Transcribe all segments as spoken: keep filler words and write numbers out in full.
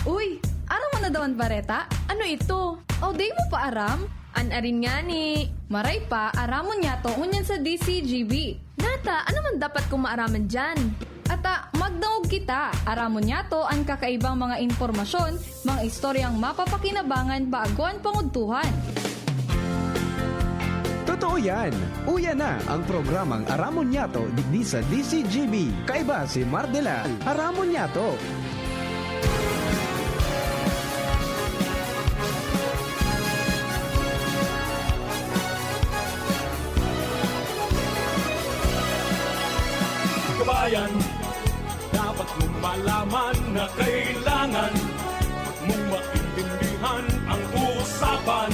Uy, aram mo na daw an bareta? Ano ito? O, di mo pa aram? An arin ngani. Maray pa, aramon niyato ngunyan sa D C G B. Nata, ano man dapat kong maaraman diyan? Ata, magdangog kita. Aramon niyato an kakaibang mga impormasyon, mga istoryang mapapakinabangan bago an pangudtuhan. Totoo yan! Uya na ang programang Aramon Niyato digdi sa D C G B. Kaiba si Mardela. Aramon Niyato. Kabayan, dapat mong malaman na kailangan mong maintindihan ang usapan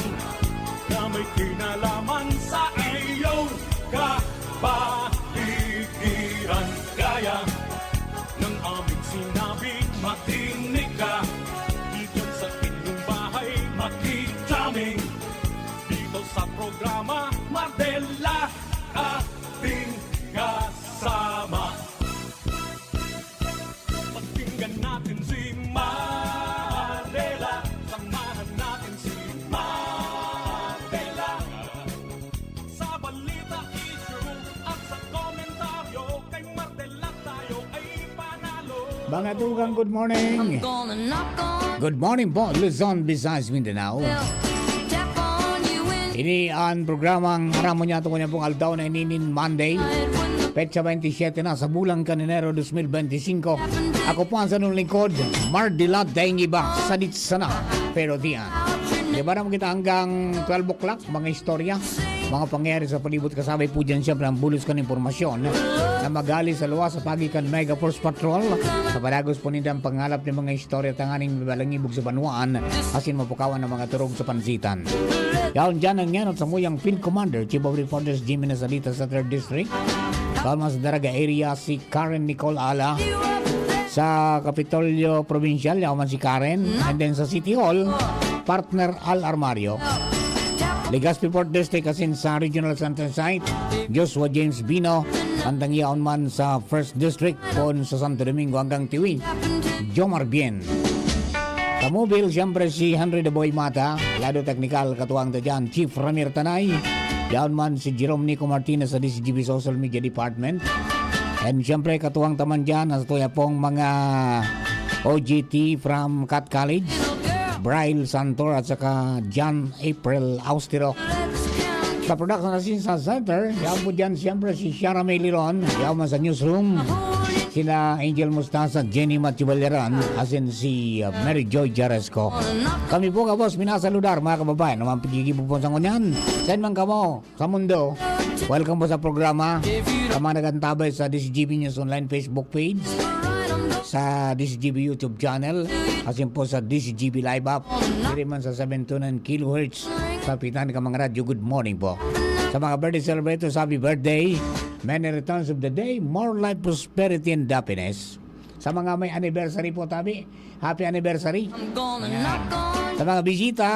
na may kinalaman sa iyong kapaligiran. Kaya ng aming sinabi, makinig ka. Dito sa inyong bahay, makikita dito sa programa, Mardela, ating kasama. Pakinggan natin si Mardela, samahan natin si Mardela. Sa balita, issue, at sa komentaryo, kay Mardela tayo ay panalo. Mga tugang, good morning. Good morning po, Luzon, Visayas, Mindanao. Ini an programang Aramon Niyato ngunyan pong aldaw na ini nin Monday, petsa twenty-seven na sa bulan kan Enero dos mil benti singko. Ako po ang sanong lingkod, Mardela Daingiba, sadit sana, pero diyan. Di ba naman kita hanggang twelve o'clock, mga istorya, mga pangyayari sa palibot, kasabay po dyan siyempre ang bulos kan impormasyon na magali sa luwas sa pagi kan Mega Force Patrol. Sa padagos po nindang pangalap ng mga istorya tanganing mabalangibog sa banwaan, asin mapukawan ng mga turog sa pansitan. Yaon dyan ang yan at samuyang Field Commander, Chief of Reporters, Jimmy Nasalita sa third District. Kalma sa Daraga area, si Karen Nicole Ala. Sa Kapitolyo Provincial, yaon man si Karen. And then sa City Hall, partner Al Armario. Legazpi Fourth District asin sa Regional Center Site, Joshua James Bino, andang yaon man sa First District, poon sa Santo Domingo hanggang Tiwi, Jomar Bien. Sa Mobile, siyempre si Henry the Boy Mata, lado teknikal, katuwang ta dyan, Chief Ramir Tanay, yaon man si Jerome Nico Martinez sa D C G B Social Media Department. And siyempre, katuwang ta man dyan, ang tuya pong mga O G T from Cat College, Braille Santor at saka John April Austero. Sa production assistance center, yaon po dyan siyempre si Shara May Liron, yaon man sa newsroom, sila Angel Mustasa, Jenny Matibaleran, asin si uh, Mary Joy Jaresco. Kami po, kabos, minasaludar, mga kababayan, na mga pigigibo po sa ngunyan. Saan man kamo sa mundo, welcome po sa programa. Sa mga nagantabay sa D C G B News Online Facebook page, sa D C G B YouTube channel, asin po sa D C G B Live app, diri man sa seven two nine kilohertz sa pitan ka mga radyo. Good morning po. Sa mga birthday celebrators, happy birthday. Many returns of the day, more life, prosperity, and happiness. Sa mga may anniversary po, tabi, happy anniversary. Ayan. Sa mga bisita,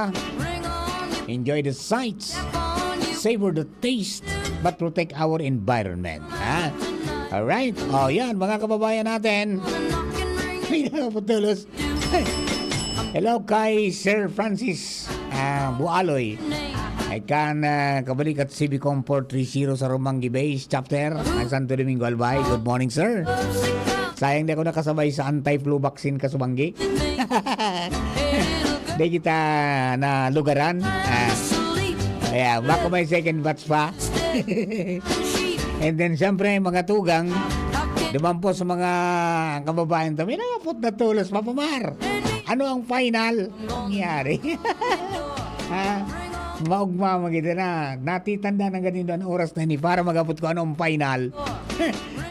enjoy the sights, savor the taste, but protect our environment. Ha? Alright? O, yan, mga kababayan natin. Ay, naputulos. Hello kay Sir Francis ah, Bualoy. I can ah, kabalik at C B Comfort three zero sa Romangi Base Chapter, ang Santo Domingo, Albay. Good morning, sir. Sayang di ako nakasabay sa anti-flu vaccine kasubanggi. Di kita na lugaran. Ah, kaya bako may second batch pa. And then, siyempre, mga tugang, duman po sa mga kababayan to, may nangapot na tulos, Papa Mar. Ano ang final? Nangyari. Ha? Maugma magita na. Natitanda ng ganito ang oras na ini para magapot ko anong final.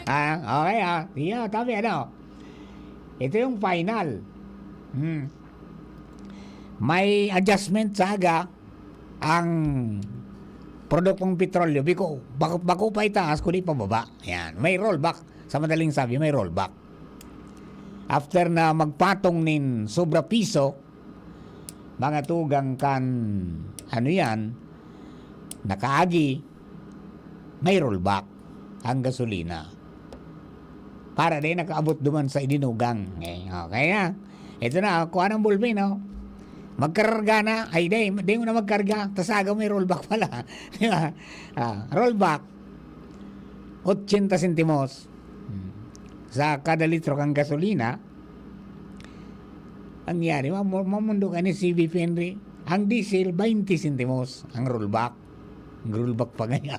Ha? Okay, ha? Iyo, tabi, ano? Ito yung final. Hmm. May adjustment sa aga ang produktong petrolyo. Biko, bako, bako pa itaas, kundi pababa. Yan. May rollback. Sa madaling sabi, may rollback. After na magpatong nin sobra piso, mga tugang kan, ano yan, nakaagi, may rollback ang gasolina. Para di nakaabot duman sa idinugang. Okay, okay na. Ito na, oh, kuha ng ballpen, oh. Magkarga na. Ay, di, di mo na magkarga. Tas agaw may rollback pala. Di ba? Ah, rollback, ochenta sentimos. Hmm. Sa kada litro kang gasolina, ang yari, mamu-, mamundo ka ni C V P Henry. Ang diesel, baynte sentimos ang rollback. Ang rollback pa ngaya.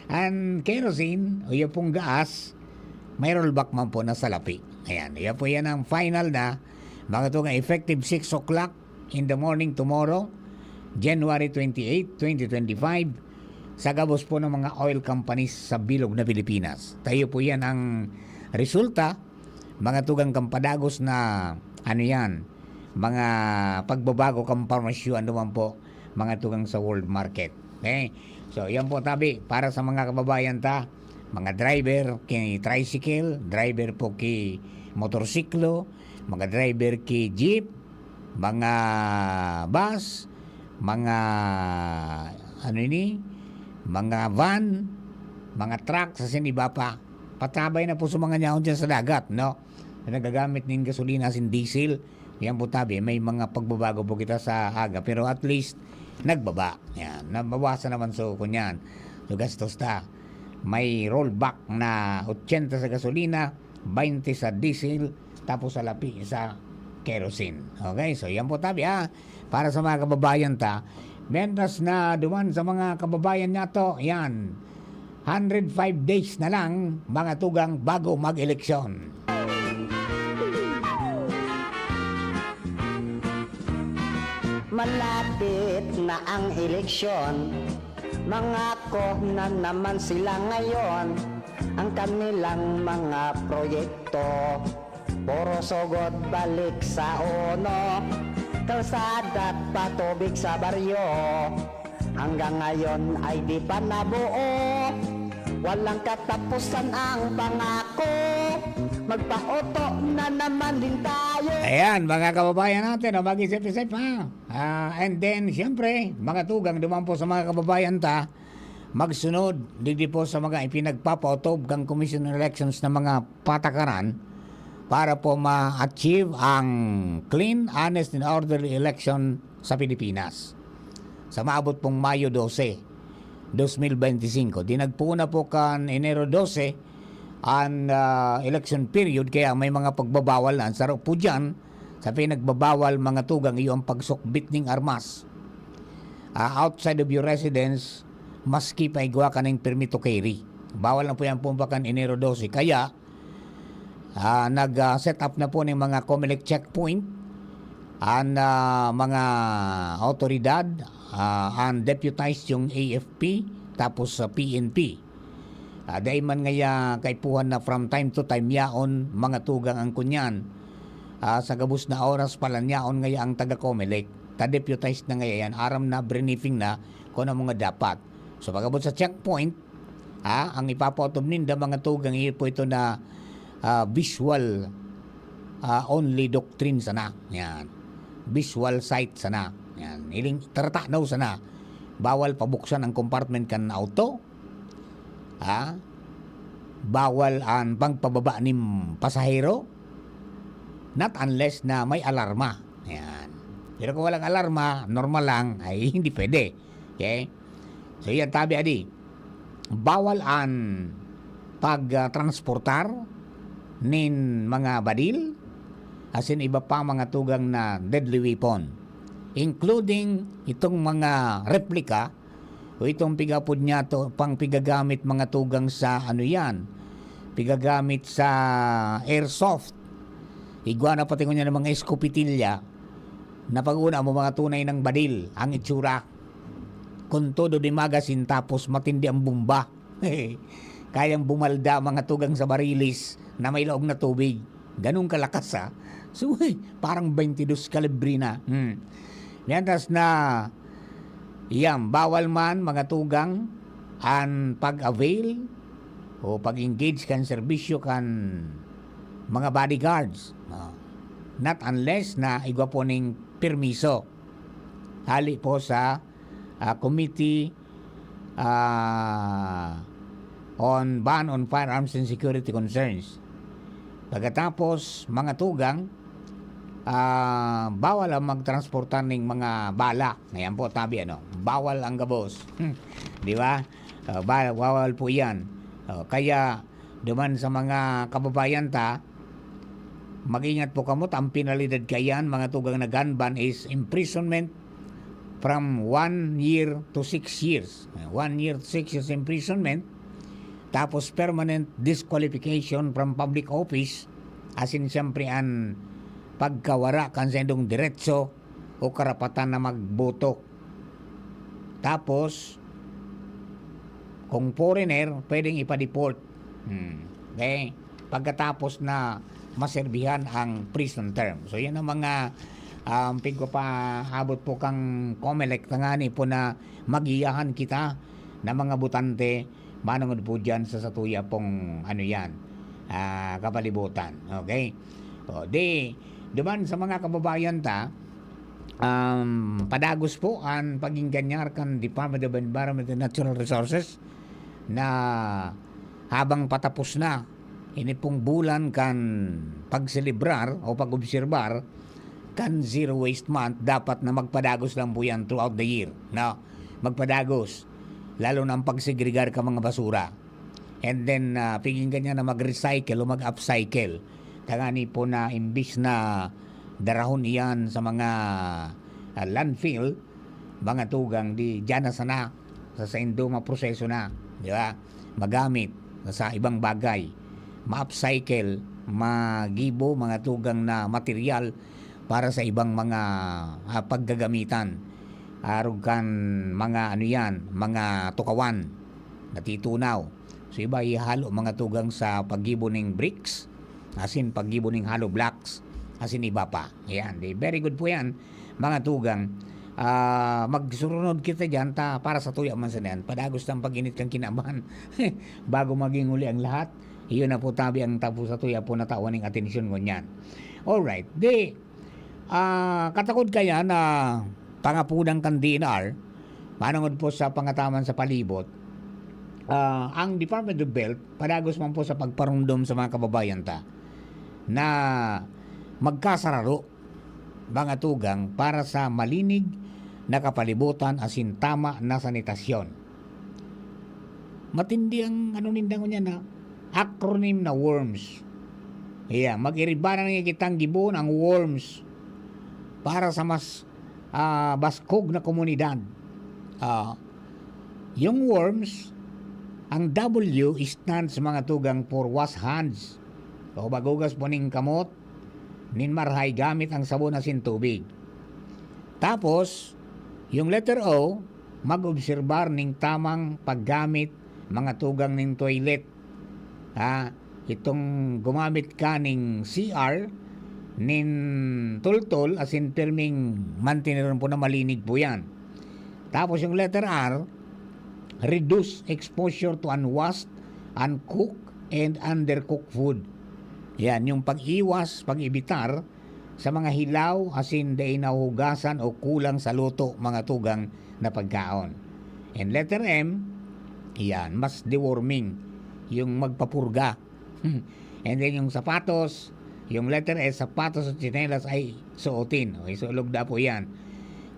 Ang kerosene, o yung pong gas, may rollback man po na salapi. Ayan, yan po yan ang final na, mga tugang, effective six o'clock in the morning tomorrow, January twenty-eight, twenty twenty-five, sa gabos po ng mga oil companies sa bilog na Pilipinas. Tayo po yan ang resulta, mga tugang, kan padagos na, ano yan, mga pagbabago kan presyo, ano man po, mga tugang, sa world market. Okay? So, yan po, tabi, para sa mga kababayan ta, mga driver ki tricycle, driver po ki motorsiklo, mga driver ki jeep, mga bus, mga, ano ini, mga van, mga truck, asin iba pa. Patabay na po sa mga nyaon dyan sa dagat, no? Na nagagamit nin gasolina asin diesel. Yan po, tabi, may mga pagbabago po kita sa aga, pero at least nagbaba. Yan, nabawasan naman, so, kunyan. So, gastos ta. May rollback na ochenta sa gasolina, baynte sa diesel, tapos salapi sa kerosene. Okay, so yan po, tabi, ah, para sa mga kababayan ta. Mientras na duman sa mga kababayan nato, yan, hundred five days na lang, mga tugang, bago mag-eleksyon. Malapit na ang eleksyon, mangako na naman sila ngayon. Ang kanilang mga proyekto, puro sugod balik sa uno. Kalsada at patubig sa baryo, hanggang ngayon ay di pa nabuo. Walang katapusan ang pangako. Magpaoto na naman din tayo. Ayan, mga kababayan natin, oh, mag-isip-isip, ha? Ah, and then, siyempre, mga tugang, duman po sa mga kababayan ta, magsunod, digdi po sa mga ipinagpapaotob kang Commission on Elections na mga patakaran para po ma-achieve ang clean, honest, and orderly election sa Pilipinas. Sa maabot pong Mayo dose, dos mil benti singko. Di nagpoon na po kan Enero dose an, ah, election period, kaya may mga pagbabawal na. Ang saro po diyan, sa pinagbabawal, mga tugang, iyo ang pagsukbit ning armas, ah, outside of your residence, maski pa igwa ka ning permit to carry. Bawal na po yan po kan Enero dose. Kaya, ah, nag, ah, set up na po ning mga Comelec checkpoint an, ah, mga awtoridad, ah, an deputized yung A F P, tapos sa P N P. Ah, dai man ngaya kaipuhan na from time to time yaon, mga tugang, ang kunyan. Ah, sa gabos na oras pala yaon ngaya ang taga Comelec. Ta-deputize na ngaya yan, aram na, briefing na kung ano mga dapat. So, pag-abot sa checkpoint, ah, ang ipapaotob ninda, mga tugang, iyo po ito na, ah, visual, ah, only doctrine sana. Yan. Visual sight sana. Yan. Hiling, taratanaw sana. Bawal pabuksan ang compartment kan auto. Ha? Bawal ang pagpababa nin pasahero. Not unless na may alarma. Yan. Pero kung walang alarma, normal lang, ay hindi pwede. Okay? So, yan, tabi adi. Bawal an pag, ah, transportar nin mga badil, asin iba pa mga tugang na deadly weapon, including itong mga replika o itong pigapod niya to, pang pigagamit mga tugang sa ano yan, pigagamit sa airsoft. Igwa na pati ngunyan ng mga eskupitilya na pag-una mo mga tunay ng badil ang itsura. Kun todo di magasin tapos matindi ang bomba. Kayang bumalda mga tugang sa barilis na may laog na tubig. Ganun kalakas, ah. So, uy, parang twenty-dos kalibre na. Hmm. Mientras na, yan, bawal man mga tugang an pag-avail o pag-engage kan serbisyo kan mga bodyguards. Ah. Not unless na igwa po ning permiso. Hali po sa, ah, Committee, ah, on Ban on Firearms and Security Concerns. Pagkatapos, mga tugang, ah, bawal ang magtransportar ning mga bala. Ayan po, tabi, ano, bawal ang gabos. Hmm, di ba? Ah, ba-, bawal po yan. Ah, kaya, duman sa mga kababayan ta, mag-ingat po kamo, ang penalidad kayan, mga tugang, na gun ban is imprisonment from one year to six years. One year to six years imprisonment, tapos permanent disqualification from public office, asin siyempre an pagkawara kan saindong diretso o karapatan na magboto. Tapos, kung foreigner, pwedeng ipa-deport. Hmm. Okay? Pagkatapos na maserbihan ang prison term. So, yan ang mga, um, pigpapaabot po kang Comelec, tangani po na magiyahan kita na mga botante, manungod po dyan sa satuya pong, ano yan, ah, kapalibutan. Okay? O, di, duman sa mga kababayan ta, um, padagos po ang pag-inganyar kan Department of Environment and Natural Resources na habang patapos na ini pong bulan kan pagselebrar o pag-obserbar kan Zero Waste Month, dapat na magpadagos lang po yan throughout the year, no? Magpadagos, lalo na ang pagsegregar ka mga basura. And then, ah, piginggan niya na mag-recycle o mag-upcycle. Tangani po na imbis na darahon iyan sa mga, ah, landfill, mga tugang, di dyan na sana, sa saindo maproseso na, di ba? Magamit sa ibang bagay, ma-upcycle, magibo, mga tugang, na material para sa ibang mga, ah, paggagamitan. Arog kan mga, ano yan, mga tukawan, natitunaw. So, iba ihalo, mga tugang, sa paggibo ning bricks, asin paggibo ning hollow blocks, asin iba pa. Ayan, di, very good po yan, mga tugang. Ah, magsurunod kita dyan, ta, para sa tuya man sa yan. Padagos ng pag-init kang kinaban. Bago maging huli ang lahat, iyon na po tabi ang tapo sa tuya po natawan ning atensyon ngunyan. Alright, di, ah, katakod kaya na pangapunan kan D N R, manungod po sa pangataman sa palibot, ah, ang Department of Health, padagos man po sa pagparumdom sa mga kababayan ta na magkasararo, mga tugang, para sa malinig na kapalibutan asin tama na sanitasyon. Matindi ang ano ninda ngunyan na acronym na worms. Iya, mag-iriba na nga kitang gibon ang worms para sa mas, ah, baskog na komunidad. Ah, yung worms, ang W stands, mga tugang, for wash hands. O, maghugas po ning kamot nin marahay gamit ang sabon asin tubig. Tapos, yung letter O, mag-obserbar ning tamang paggamit, mga tugang, ning toilet. Ha? Itong gumamit ka ning C R, nin tultol, asin pirming mantineron po na malinig po yan. Tapos yung letter R, reduce exposure to unwashed, uncooked, and undercooked food. Yan, yung pag-iwas, pag-evitar sa mga hilaw, asin dai nahuhugasan o kulang sa luto, mga tugang, na pagkaon. And letter M, yan, mas deworming, yung magpapurga. And then yung sapatos, yung letter S, sapatos at tsinelas ay suotin. Okay, so lugda po yan.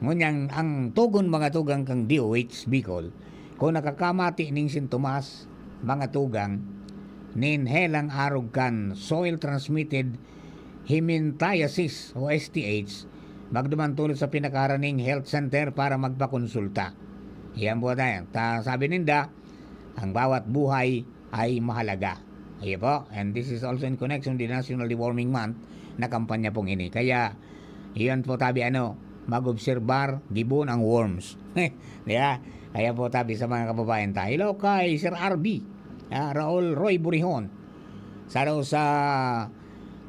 Ngunyan, ang tugon, mga tugang, kang D O H Bicol, kung nakakamati ning sintomas, mga tugang, nin helang arog kan soil transmitted hemoptysis o S T H, magduman tulad sa pinakaharaning health center para magpakonsulta. Iyan po tayo. Ta, sabi ninda, ang bawat buhay ay mahalaga. Iyo po. And this is also in connection with the National Deworming Month na kampanya pong ini. Kaya, iyon po tabi, ano, mag-obserbar, gibon ang worms. Di ba? Kaya po tabi sa mga kababayan ta. Hello kay Sir R B, ah, Raul Roy Burihon. Sa daw sa,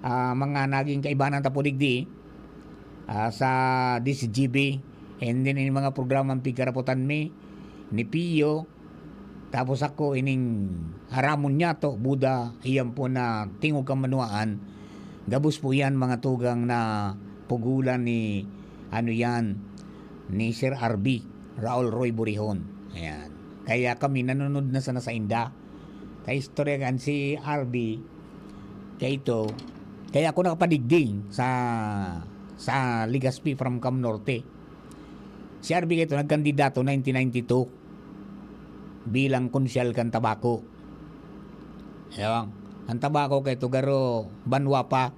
ah, mga naging kaibanan ta po digdi, ah, sa D C G B, and then in mga programang pigkarapotan mi, ni Pio, tapos ako ining aramon niya to, Buda, iyan po na tingog kamanuaan, gabos po yan, mga tugang, na pugulan ni, ano yan, ni Sir R B, Raul Roy Burihon. Ayan. Kaya kami nanunod na sana sa inda. Kay istorya kan si R B, Kaito, kaya ako nakapadigdi sa, sa Legazpi from Cam Norte. Si R B kaito nagkandidato nineteen ninety-two bilang konsyal kan Tabaco. Ewan, ang Tabaco kaito garo banwa pa.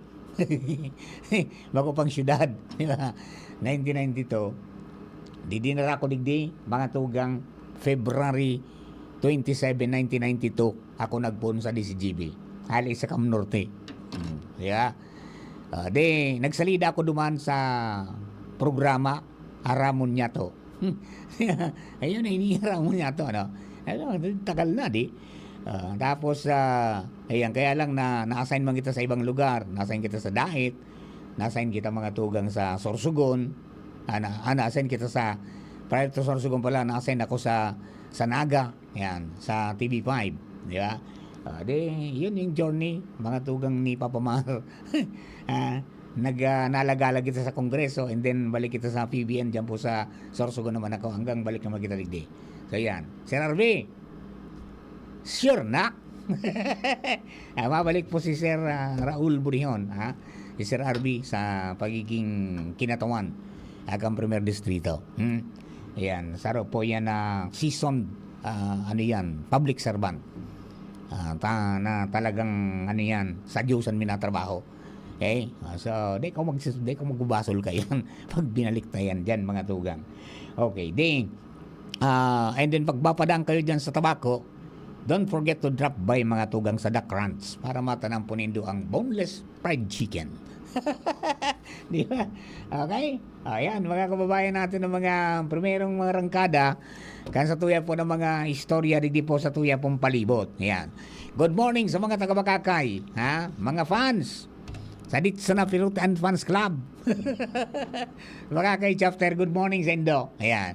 Bako pang syudad, di ba? Nineteen ninety-two. Di dinara ko digdi, mga tugang, February twenty-seven, nineteen ninety-two, ako nagpoon sa D C G B. Hali sa Cam Norte. Hmm, di ba? Ah, di, nagsalida ako duman sa programa Aramon Niya To. Ayun, iniaramon niya to, ano? Ano, tagal na, di? Ah, tapos, ah, ayan, kaya lang na, na-assign man kita sa ibang lugar. Na-assign kita sa Dait. Na-assign kita mga tugang sa Sorsogon. Ah, na, ah, na-assign kita sa, prior to Sorsogon pala, na-assign ako sa, sa Naga. Yan, sa T V five. Di ba? Ah, di, yun yung journey, mga tugang ni Papa Mar. Ah, nag, ah, nalagalag kita sa Kongreso, and then balik kita sa P B N, dyan po sa Sorsogon naman ako, hanggang balik naman kita digdi. So, yan. Sir R B, sure na. Ah, mabalik po si Sir, ah, Raul Burihon, ha? Si Sir R B sa pagiging kinatawan, ah, kan Primer Distrito. Hmm? Yan. Saro po yan na seasoned, ah, ano yan, public servant. Ah, ta-, na talagang, ano yan, sa Diyosan minatrabaho. Okay? Ah, so, di ko mag-, di ko magbubasol kayo pag binalik na yan dyan, mga tugang. Okay, di, ah, and then pagpapadaan kayo dyan sa Tabaco, don't forget to drop by, mga tugang, sa Duck Ranch para matanam po nindo ang boneless fried chicken. Di ba? Okay? Ayan, mga kababayan natin ng mga primerong mga rangkada, kan sa tuya po ng mga istorya, digdi po sa tuya pong palibot. Ayan. Good morning sa mga taga Makakay, ha? Mga fans. Sa Ditsana Pirutan Fans Club. Makakay Chapter, good morning sa indo. Ayan.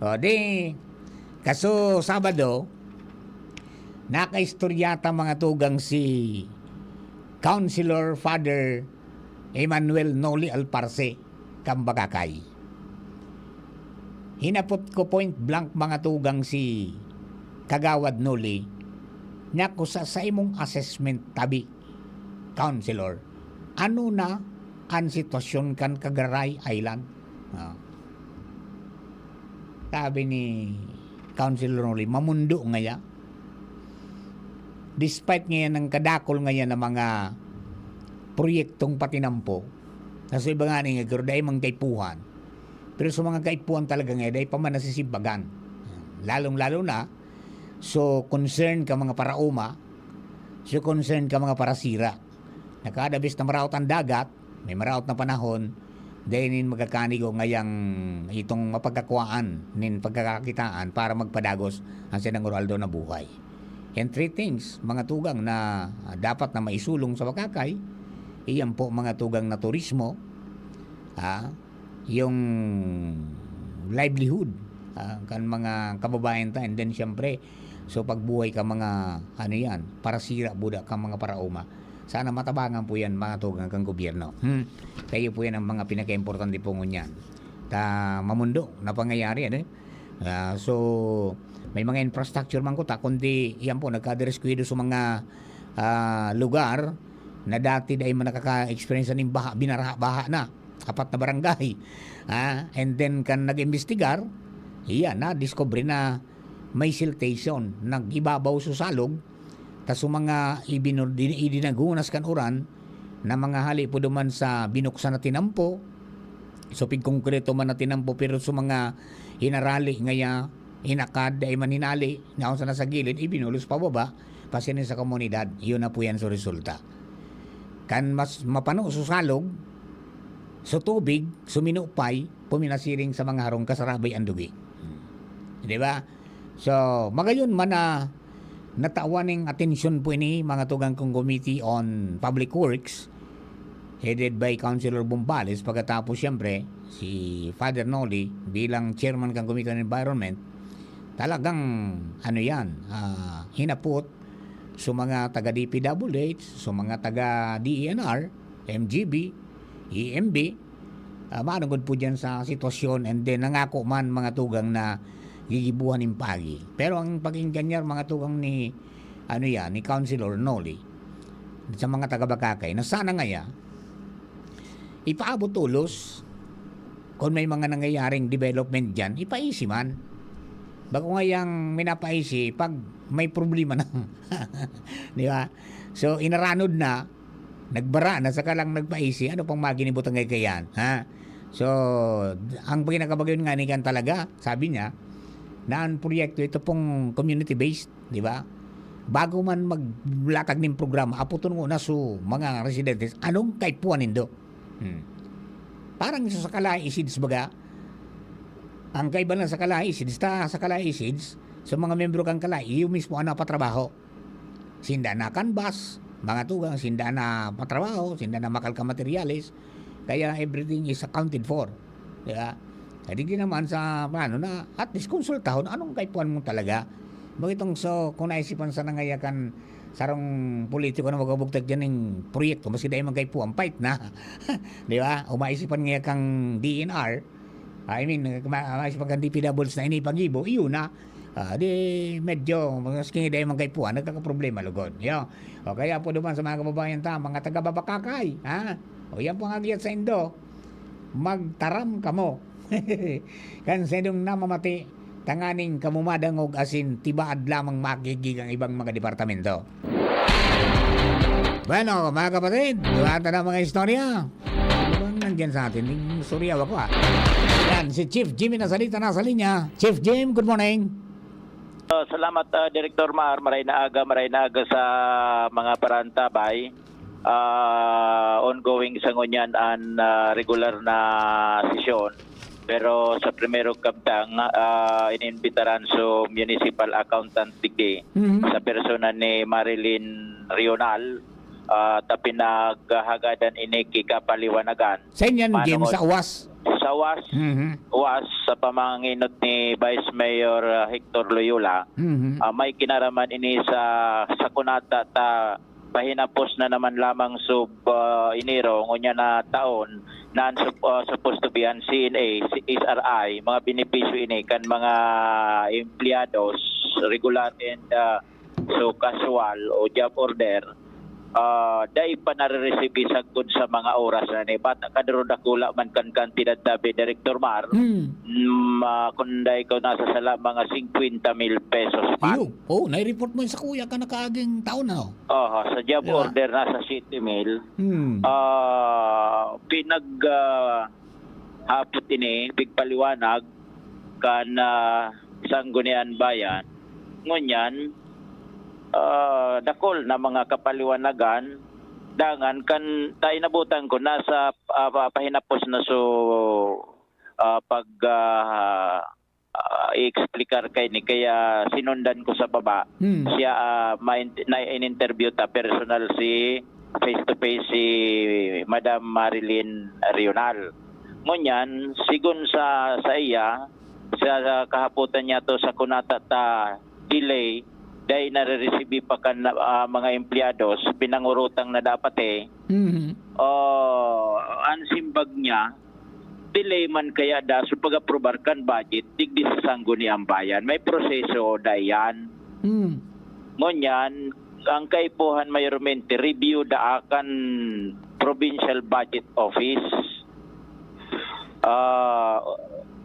O, di, kaso Sabado, nakaistorya ta, mga tugang, si Councilor Father Emmanuel Noli Alparse, kan Bagakay. Hinapot ko point blank, mga tugang, si Kagawad Noli, na kung sa, sa imong assessment tabi, Councilor, ano na an sitwasyon kan Cagaray Island? Ah. Sabi ni Councilor Noli, mamundo ngaya. Despite ngayan ang kadakol ngayan ng mga proyektong patinampo, na sa iba nga ni nga, pero dai man kaipuhan. Pero sa mga kaipuhan talaga ngayon, dai pa man nasisimbagan. Lalong-lalo na, so concern ka mga paraoma, so concern ka mga parasira. Na kada bes na maraot ang dagat, may maraot na panahon, dai nin magkakanigo ngayang itong mapagkakuhaan nin pagkakakitaan para magpadagos ang sinanguro-aldaw na buhay. And three things, mga tugang na, ah, dapat na maisulong sa Bagakay, iyan po mga tugang na turismo, ah, yung livelihood, ah, kan mga kababayan ta, and then siyempre, so pagbuhay ka mga, ano yan, parasira, buda ka mga paraoma. Sana matabangan po yan, mga tugang kan gobyerno. Hmm? Kayo po yan ang mga pinaka-importante po ngunyan. Ta, mamundo na pangyayari, ano eh? Ah, so, may mga infrastructure man kuta, kundi yan po, nagkadiskuido sa mga, ah, lugar na dati dai man nakaka-experience nin baha, binaraha-baha na. Apat na barangay. Ah, and then, kan nag-imbestigar, iya na, discover na may siltation, nag-ibabaw sa salog, ta sa mga ibinur-, din-, idinagunas kan uran, na mga hali po duman sa binuksan na tinampo, so pigkongkreto man na tinampo, pero sa mga hinarali ngaya, hinakad, dai man hinali, naon sana sa gilid, ibinulos pababa, pasiring sa komunidad. Yun na po yan sa resulta. Kan mas mapano sa salog, sa tubig, suminupay, puminasiring sa mga harong kasarabay ang dugi. Di ba? So, magayon man na natawan ning atensyon po ini, mga tugang kong Committee on Public Works, headed by Councilor Bombales, pagkatapos, siyempre, si Father Noli bilang chairman kan Committee on Environment, talagang, ano yan, ah, hinapot sa mga taga D P W H, sa mga taga D E N R, M G B, E M B, ah, manugod po dyan sa sitwasyon, and then nangako man mga tugang na gigibuhan nin pagi. Pero ang pag-engineer, mga tugang ni, ano yan, ni Councilor Noli, sa mga taga-Bacacay na sana ngaya, ipaabot tolos, kung may mga nangyayaring development diyan, ipaisi man. Bako ngayang minapaisi 'pag may problema na, di ba? So, inaranod na, nagbara na, saka lang nagpaisi, ano pang maginibo ta ngaya kaiyan, ha? So, ang pinakabagayon ngani kan talaga, sabi niya, na ang proyekto, ito pong community-based, di ba? Bago man maglatag nin programa, apoton ngona so mga residentes, anong kaipuhan nindo? Hmm. Parang sa, sa Kalae Seeds baga, ang kaiba lang sa Kalae Seeds, ta sa Kalae Seeds, so mga miyembro kan Kalae, iyo mismo an napatrabaho. Sinda na canvas, mga tugang, sinda na patrabaho, sinda na makalka materyales, kaya everything is accounted for. Di ba? Kaya digdi naman sa plano na at least konsultahon anong kaipuhan mo talaga. Bakitong so, kung naisipan sana ngaya kan sarong politiko na magbubugtak diyan ning proyekto, maski dai man kaipuhan, pait na. Di ba? O maisipan ngaya kang D N R, I mean, ma-, maisipan kang D P W Ws na ini pag-ibo, iyon na. Ah, di medyo, maski dai man kaipuhan, nagkakaproblema lugod. Yo. O kaya po naman sa mga kababayan ta, mga taga-Babakakay, ha? O yan po ang agiat saindo. Magtaram kamo. Kan saindong namamati, tanganing kamo madangog asin tibaad lamang makigig ang ibang mga departamento. Bueno, mga kapatid, duwaan ta na mga istorya. Ano bang nandyan sa atin? Yung istorya ako, ah. Yan, si Chief Jimmy Nasalita nasa linya. Chief Jim, good morning. Ah, salamat, ah, Director Mar. Maray na aga, maray na aga sa mga parantabay. Ah, ongoing sa ngunyan an, ah, regular na sesyon. Pero sa primerong kabtang, ah, inimbitaran so municipal accountant digdi Mhm. sa persona ni Marilyn Rional, ah, ta pinaghahagadan ini ki kapaliwanagan. Sa inyan, Manong Jim, sa Os-, UAS? Sa UAS, Mhm. UAS, sa pamanginot ni Vice Mayor, ah, Hector Loyola, Mhm. ah, may kinaraman ini sa, sa kunata ta pahinapos na naman lamang sub, ah, Enero, ngunyan na taon, na ang sup-, ah, supposed to be ang C N A, si H R I, mga benepisyo ini kan mga empleyados, regular and, ah, so casual o job order, ah, dai pa nare-receive sagkod sa mga oras na ni. Bata ka, duro dakula man kan kantidad, tabi, Director Mar. Hmm. Mm, ah, kung dai ko nasasala, mga singkwenta mil pesos pa. Iyo. Oh, nai-report mo yun sa kuya ka nakaaging taon na, oh. Oho, sa job Di ba? order, nasa siyete mil. Hmm. Ah, pinag, ah, hapot ini, pigpaliwanag kan, ah, Sangguniang Bayan. Ngunyan, ah, dakul na mga kapaliwanagan, dangan kan ta inabutan ko, nasa, ah, pa-, pahinapos na so, ah, pag, ah, ah, i-explicar kaini, kaya sinundan ko sa baba. Hmm. Siya, ah, ma-in-, na-in-interview ta personal si face to face si Madam Marilyn Rional. Ngunyan, sigon sa, sa iya, sa, sa kahapotan niya to, sa kunata ta delay, dai nare-receive pa kan, ah, mga empleyados, pinangurutang na dapat eh. Mhm. Oh, ang simbag niya, delay man kaya da sa pag-aprobar kan budget digdi sa Sangguniang Bayan. May proseso da iyan. Hmm. Ngunyan, ang kaipuhan mayormente, review da kan Provincial Budget Office. Ah,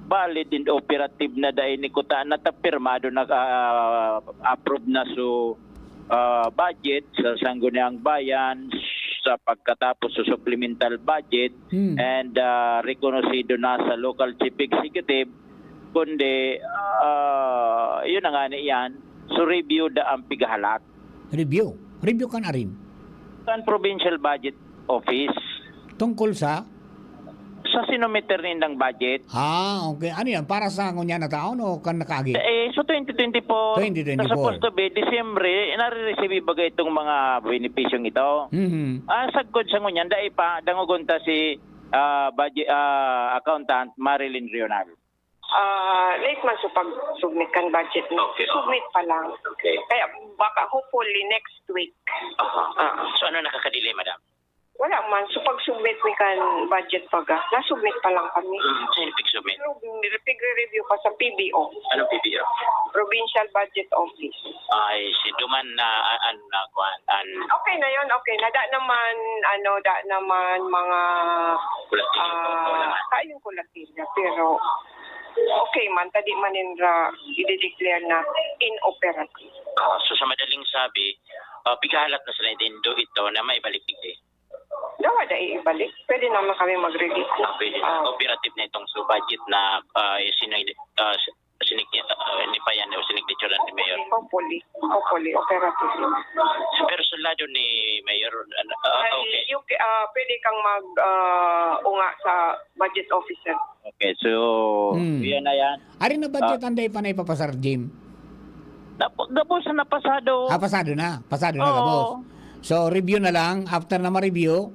valid and operative na da ini kuta na ta pirmado na, ah, approve na so, ah, budget sa Sangguniang Bayan sa pagkatapos sa supplemental budget Hmm. and, ah, rekonosido na sa local chief executive, kundi, ah, yun na nga ni yan. So, review da ang pigahalat. Review? Review kan arin? Kan Provincial Budget Office. Tungkol sa? Sa sinumiter nindang budget. Ah, okay. Ano yan? Para sa ngunyan na taon o kan nakaagi? Eh, so twenty twenty-four, Twenty twenty-four. na supposed to be Disyembre, nare-receive baga itong mga benepisyong ito. Mhm. Ah, sagkod sa ngunyan, dai pa, dangogon ta si, ah, budget, ah, accountant Marilyn Rional. Ah, late man sa pag-submit kan budget mo. Okay, oo. Submit pa lang. Okay. Kaya baka hopefully next week. Aha. Ah. So, ano nakakadelay, madam? Wala man. So, pag-submit mi kan budget baga, na-submit pa lang kami. Mm, sino pig-submit? Pero pigre-review pa sa P B O. Anong P B O? Provincial Budget Office. Ay, si duman na, an, an, na, kuwan, an Okay na yun, okay na. Da naman, ano, da naman mga, Kulat ah, kayong kulat. Sila, pero okay man, ta di man ninda i-declare na inoperative. Ah, so sa madaling sabi, ah, pighahalat na sila nindo ito na maibalik digdi? Dawa da iibalik. Pwede naman kami mag-release. Ah, pwede na. Ah. Operative na itong so budget na, ah, sinay-, ah, sinig-, ah, ni Payan o signaturan ni Mayor? Hopefully. Hopefully, operative. Pero sa lado ni Mayor, ano, ah, Ay, okay. You ca-, ah, pwede kang mag, ah, unga sa budget officer. Okay, so, Hmm. yan na yan. Ari na budget Ah. anday pa na ipapasar, Jim? Nap-, gabos na pasado. Ah, pasado na. Pasado na Oo. gabos. So, review na lang. After na ma-review.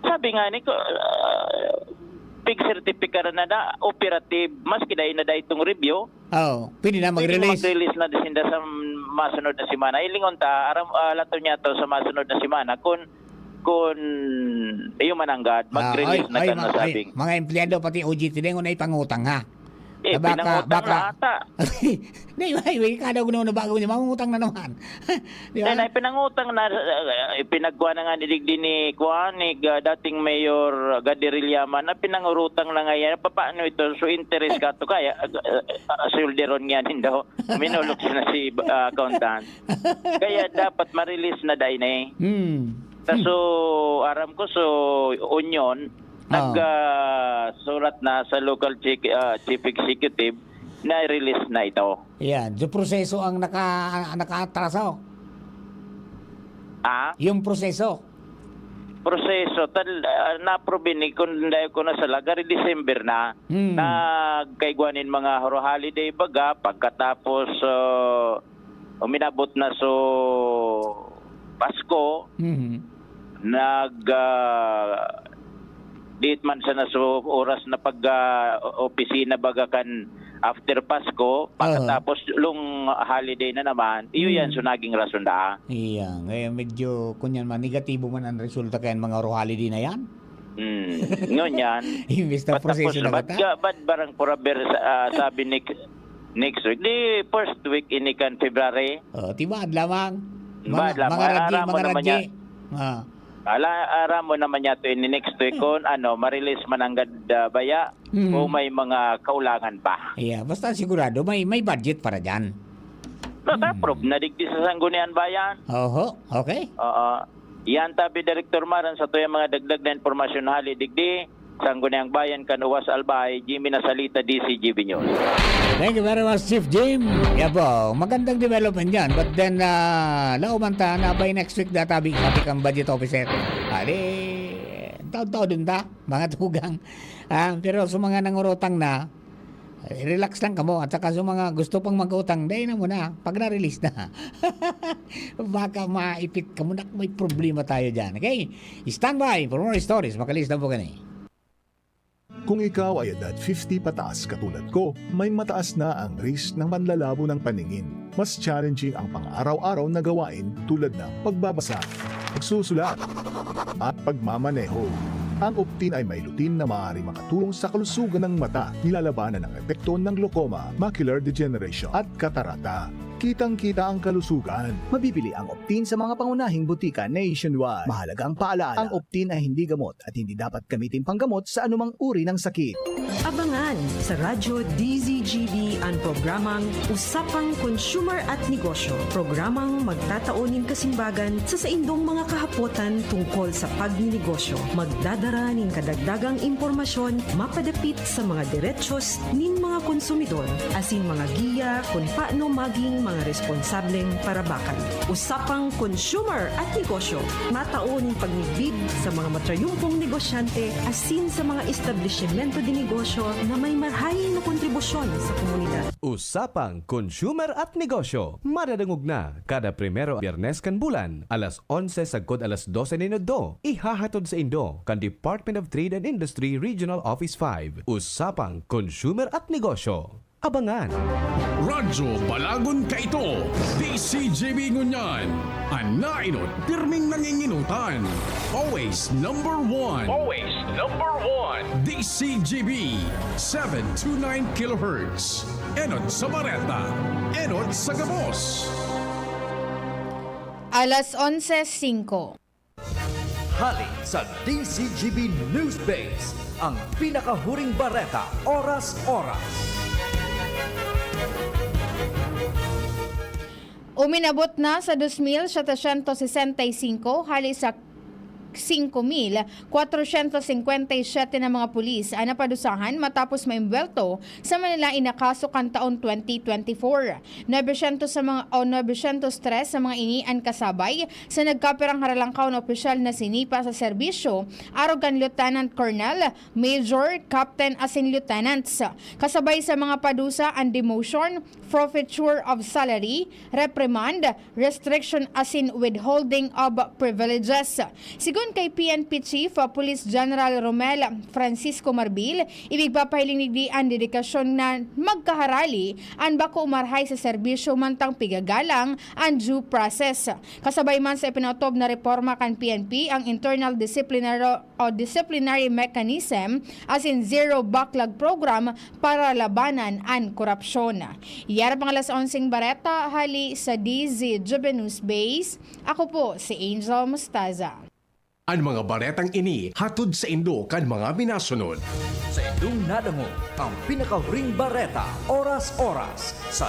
Sabi nga ni ko, ah, pig-certificate na na operative, maski dai na dai itong review. Oo, pwede na Pwede mag-release. mag-release na sinda sa masunod na semana. Ilingon ta, aram, ah, lato niya to sa masunod na semana. Kun, kun, iyo mananggad, Ah, mag-release ay, na ay, ka na mga, ay, sabing. mga empleyado, pati O G T, dengon na ipangutang, ha? Eh, Na baka, pinangutang baka. na ata. Di ba, iwi ka daw na bago niya, mangungutang na naman. Di ba? Then, ay pinangutang na, eh, pinagkuha na nga ni digdi ni Kuan, ni, ah, dating Mayor Gadirillaman, na pinangurutang na nga yan. Papaano ito? So, interest ka to kaya, ah, ah, ah, solderon nga din daw. Minulog siya na si, ah, accountant. Kaya dapat ma-release na dai na eh. Hmm. Kaso, aram ko, so, union, Ah. nag, ah, surat na sa local chief, ah, chief executive na release na ito. Yan. Yung proseso ang naka-, nakaatraso. Ah? Yung proseso. Proseso, tal-, ah, na-approve ni, kung dahil ko na sa lagari, December na. Hmm. Nagkaigwa nin mga horo holiday baga, pagkatapos, ah, uminabot na so Pasko, Mhm. nag, ah, diit man sana so oras na pag, ah, o-, opisina baga kan after Pasko, Aha. pagkatapos long holiday na naman, iyo yan, Mhm. so naging rason daa. Iya, ngayon medyo, kunyan man, negatibo man ang resulta kayan mga horo holiday na yan. Hmm, ngunyan. Imbis na Patapos proseso na na, ba't bata? ka, ba't barang puraber sa, ah, sabi ni Next week, di first week ini kan February. Oh, tibaad lamang. Tibaad Mga, lamang. mga radye, Aram mo mga naman radye. yan. Ah. Ala, aram mo naman yato ini next week Hmm. kung ano, ma-release man ang gad-, ah, baya Hmm. o may mga kaulangan pa. Yeah, basta sigurado may, may budget para dyan. Hmm. Naka-approve na digdi sa Sangguniang Bayan. Oho, okay. Oo. Yan tabi, Director Maran, sa tuyang mga dagdag na impormasyon hali digdi. Sangguniang Bayan kan Uwas Albay, Jimmy Nasalita, D C G B News. Thank you very much, Chief Jim. Yan po, magandang development yan. But then, ah, lauman ta na by next week databi, sabi kang budget officer. Ali, taon-taon dun ta, mga tugang. Ah, pero sa mga nangurutang na, eh, relax lang kamo. At saka sa mga gusto pang mag-utang, dahil na muna, pag na-release na. Baka maipit ka muna, may problema tayo dyan. Okay? Stand by for more stories. Makalis na po kani. Kung ikaw ay edad fifty pataas katulad ko, may mataas na ang risk ng panlalabo ng paningin. Mas challenging ang pang-araw-araw na gawain tulad ng pagbabasa, pagsusulat, at pagmamaneho. Ang Optin ay may lutein na maaari makatulong sa kalusugan ng mata. Nilalabanan ang epekto ng glaucoma, macular degeneration, at katarata. Kitang-kita ang kalusugan. Mabibili ang Optin sa mga pangunahing butika nationwide. Mahalaga ang paalala, ang Optin ay hindi gamot at hindi dapat gamitin panggamot sa anumang uri ng sakit. Abangan sa Radyo D Z G B ang programang Usapang Consumer at Negosyo. Programang magtatao nin kasimbagan sa saindong mga kahapotan tungkol sa pagninegosyo. Magdadara nin kadagdagang impormasyon mapadapit sa mga derechos nin mga konsumidor, asin mga giya kun paano maging mga responsableng parabakan. Usapang Consumer at Negosyo, matao nin pagmidbid sa mga matrayumpong negosyante asin sa mga establisimento de negosyo na may marahay na kontribusyon sa komunidad. Usapang Consumer at Negosyo, madadangog na kada primero Biyernes kan bulan, alas onse sagkod alas dose nin udto. Ihahatod saindo kan Department of Trade and Industry Regional Office five. Usapang Consumer at Negosyo. Abangan. Radyo Balagon kaito, D C G B ngunyan. An nainot, pirming nanginginutan. Always number one. Always number one. D C G B, seven two nine kilohertz. Enot sa bareta, enot sa gabos. Alas onse singko. Hali sa D C G B News Base, ang pinakahuring bareta, oras-oras. Uminabot na sa dos mil setecientos sesenta y cinco, hali sa singko mil kwatrosyentos singkwenta y siyete na mga pulis an napadusahan matapos maimbwelto sa manlaen na kaso kan taon twenty twenty-four. Nobesyentos sa mga, o nobesyentos tres sa mga ini an kasabay sa nagkapirang haralangkaw na opisyal na sinipa sa serbisyo, arog kan Lieutenant Colonel, Major, Captain asin Lieutenants. Kasabay sa mga padusa an demotion, forfeiture of salary, reprimand, restriction asin withholding of privileges. Sigon kay P N P Chief, uh, Police General Romel Francisco Marbil, ibig papahiling digdi an dedikasyon na magkaharali an bako umarhay sa serbisyo mantang pigagalang an due process. Kasabay man sa ipinautob na reporma kan P N P, ang internal disciplinary o disciplinary mechanism asin zero backlog program para labanan an korupsyon. Yara pang alas onseng bareta hali sa D Z Juvenus Base, ako po si Angel Mostaza. An mga baretang ini hatod saindo kan mga minasunod. Saindong nadangog ang pinakahuring bareta, oras-oras sa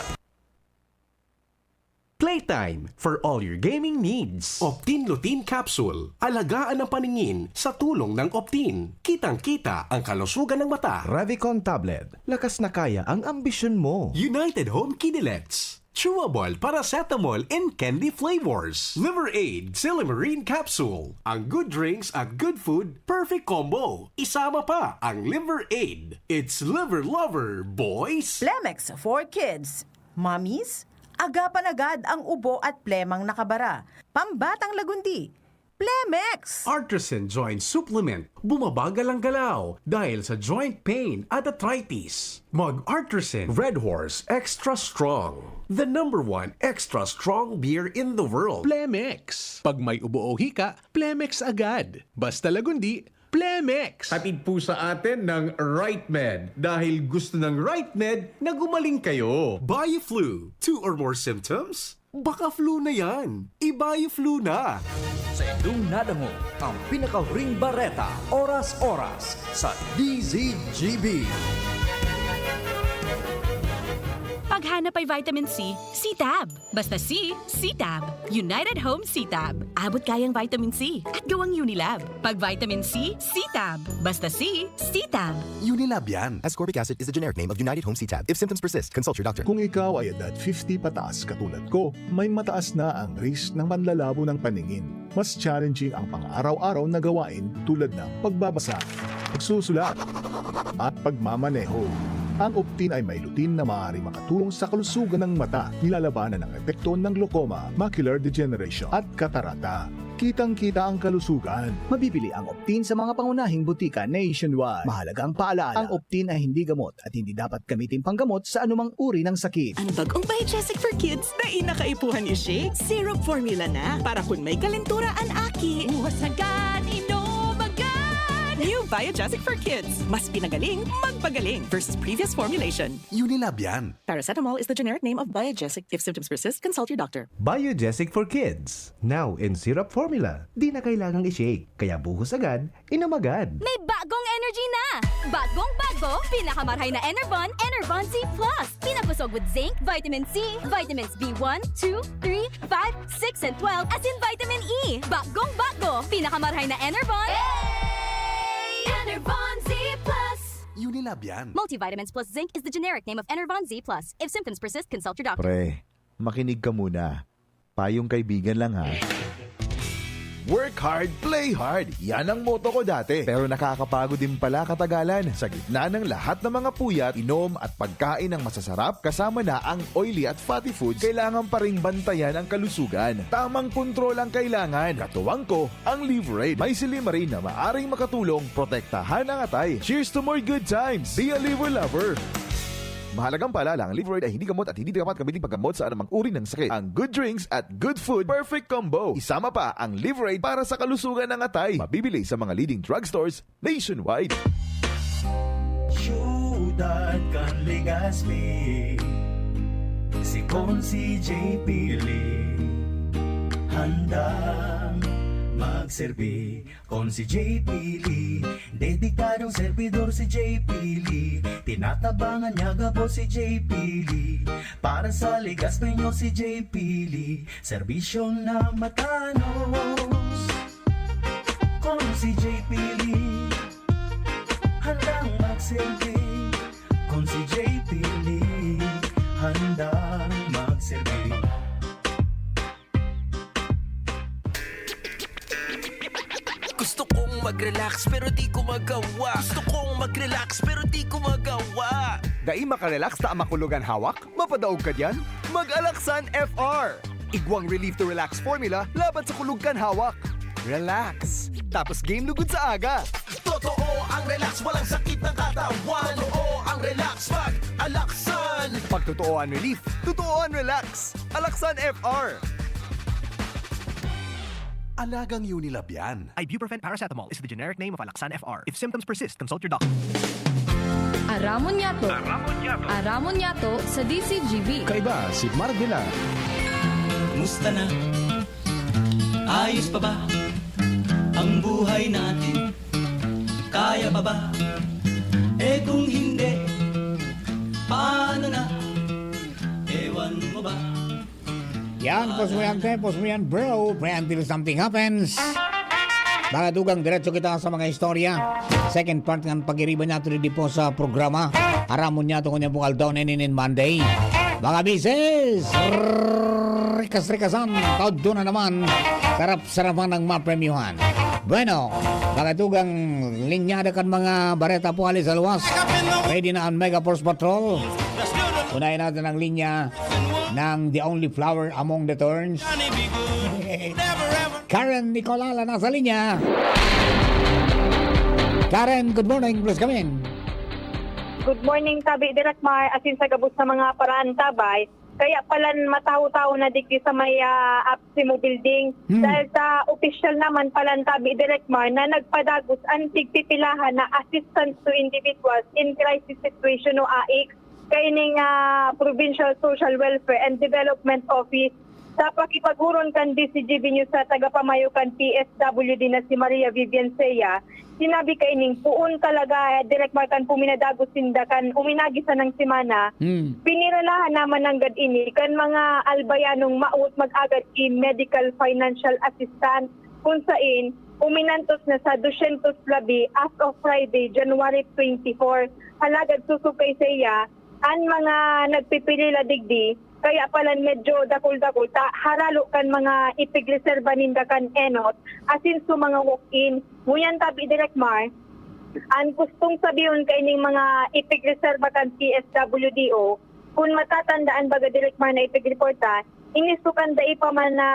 Playtime for all your gaming needs. Optin Lutein Capsule. Alagaan ang paningin sa tulong ng Optin. Kitang-kita ang kalusugan ng mata. Revicon Tablet. Lakas na kaya ang ambisyon mo. United Home Kinilets. Chewable paracetamol in candy flavors. Liver Aid Silymarin Capsule. Ang good drinks at good food, perfect combo. Isama pa ang Liver Aid. It's Liver Lover, boys! Plemex for Kids. Mommies, agapan agad ang ubo at plemang nakabara. Pambatang lagundi, Plemex! Artisan Joint Supplement. Bumabagal ang galaw dahil sa joint pain at arthritis. Mag Artisan Red Horse Extra Strong. The number one extra strong beer in the world. Plemex. Pag may ubo o hika, Plemex agad. Basta lagundi, Plemex! Hatid po sa atin ng Right Med dahil gusto ng Right Med na gumaling kayo. Bioflu, two or more symptoms? Baka flu na yan. I-Bioflu na! Saindong nadangog ang pinakahuring bareta, oras-oras, sa D Z G B. Paghanap ay vitamin C, C-Tab. Basta C, C-Tab. United Home C-Tab. Abot kayang vitamin C at gawang Unilab. Pag vitamin C, C-Tab. Basta C, C-Tab. Unilab yan. Ascorbic acid is the generic name of United Home C-Tab. If symptoms persist, consult your doctor. Kung ikaw ay edad fifty pataas katulad ko, may mataas na ang risk ng panlalabo ng paningin. Mas challenging ang pang-araw-araw na gawain tulad ng pagbabasa, pagsusulat, at pagmamaneho. Ang Optin ay may lutein na maaaring makatulong sa kalusugan ng mata, nilalabanan ang epekto ng glaucoma, macular degeneration, at katarata. Kitang-kita ang kalusugan. Mabibili ang Optin sa mga pangunahing butika nationwide. Mahalagang paalala, ang Optin ay hindi gamot at hindi dapat gamitin panggamot sa anumang uri ng sakit. Ang bagong Biogesic for Kids, dai na kaipuhan i-shake. Syrup formula na, para kun may kalentura an aki, buhos agad, inom agad! New Biogesic for Kids. Mas pinagaling, magpagaling versus previous formulation. Unilab yan. Paracetamol is the generic name of Biogesic. If symptoms persist, consult your doctor. Biogesic for Kids. Now in syrup formula. Di na kailangang i-shake. Kaya buhos agad, inom agad. May bagong energy na! Bagong bago, pinakamarhay na Enervon, Enervon Z plus. Pinabusog with zinc, vitamin C, vitamins B one, two, three, five, six, and twelve, asin vitamin E. Bagong bago, pinakamarhay na Enervon. Enervon Z plus. Unilab yan. Multivitamins plus zinc is the generic name of Enervon Z plus. If symptoms persist, consult your doctor. Pre, makinig ka muna. Payong kaibigan lang, ha. Work hard, play hard. Yan ang motto ko dati. Pero nakakapagod din pala katagalan. Sa gitna ng lahat ng mga puyat, inom at pagkain ng masasarap, kasama na ang oily at fatty foods, kailangan pa ring bantayan ang kalusugan. Tamang kontrol ang kailangan. Katuwang ko, ang Liver Aid. May silymarin na maaring makatulong protektahan ang atay. Cheers to more good times! Be a Liver Lover! Mahalagang paalala, ang Liveride ay hindi gamot at hindi dapat gamitin paggamot sa anumang uri ng sakit. Ang good drinks at good food, perfect combo. Isama pa ang Liveride para sa kalusugan ng atay. Mabibili sa mga leading drugstores nationwide. Siyudad kan Legazpi, si Consi J P Lee, handang magserbi. Consi J P Lee, dedikadong servidor si J P Lee. Tinatabangan niya gabos si J P Lee. Para sa Legazpi nyo si J P Lee, serbisyong na matanos. Consi J P Lee, handang magserbi. Consi J P Lee, handang magserbi. Gusto kong mag-relax pero di ko magawa. Gusto kong mag-relax pero di ko magawa. Dai makarelax ta makulog an hawak? Mapadaog ka diyan? Mag-Alaxan F R! Igwang relief to relax formula laban sa kulog kan hawak. Relax! Tapos game lugod sa aga! Totoo ang relax, walang sakit ng katawan. Totoo ang relax pag Alaxan. Pag totoo ang relief, totoo ang relax. Alaxan F R. Alagang Unilab yan. Ibuprofen paracetamol is the generic name of Alaxan F R. If symptoms persist, consult your doctor. Aramon niyato. Aramon niyato sa D C G B. Kaiba si Mark Villar. Musta na? Ayos pa ba ang buhay natin? Kaya pa ba? Eh, kung hindi, paano na? Ewan mo ba? Yan, pos mo yan, te, pos mo yan, bro. Pre, until something happens. Mga dugang, diretso kita sa mga istorya. Second part ng pag-iriba niyato di po sa programa. Aramon niyato ngunyan pong aldaw na ini nin Monday. Mga misis, rikas-rikasan, todo na naman. Sarap-sarapan ng mapremyuhan. Bueno, mga dugang, linyada kan mga bareta po hali sa luwas. Ready na ang Mega Force Patrol. Unahin natin ang linya ng The Only Flower Among the Thorns. Karen Nicolala nasa linya. Karen, good morning. Please come in. Good morning, Tabi Direk Mar, asin sa gabos na mga paraantabay. Kaya palan mataho-taho na digdi sa may, ah, Apsimo Building. Hmm. Dahil sa opisyal naman palan, Tabi Direk Mar, na nagpadagos ang tigpipilahan na Assistance to Individuals in Crisis Situation o AICS kaining, ah, Provincial Social Welfare and Development Office. Sa pakipag-oron kan D C G B News sa tagapamayo kan P S W D na si Maria Vivian Sea, sinabi kaining poon talaga, eh, Direk Mar, kan puminadagos sinda kan uminagi sanang semana. Hmm. Piniralahan naman nanggad ini kan mga albayanong maot mag-agad ki medical financial assistance, kun sain uminantos na sa dosyentos labi as of Friday, January twenty-four. Halagad susog kay Sea, an mga nagpipilila digdi, kaya palan medyo dakul-dakul ta haralo kan mga ipigreserba ninda kan enot, asin sa mga walk-in. Ngunyan, Tabi Direk Mar, an gustong sabihon kaining mga ipigreserba kan P S W D O, kun matatandaan baga, Direk Mar, na ipigreporta, ini sukan dai pa man na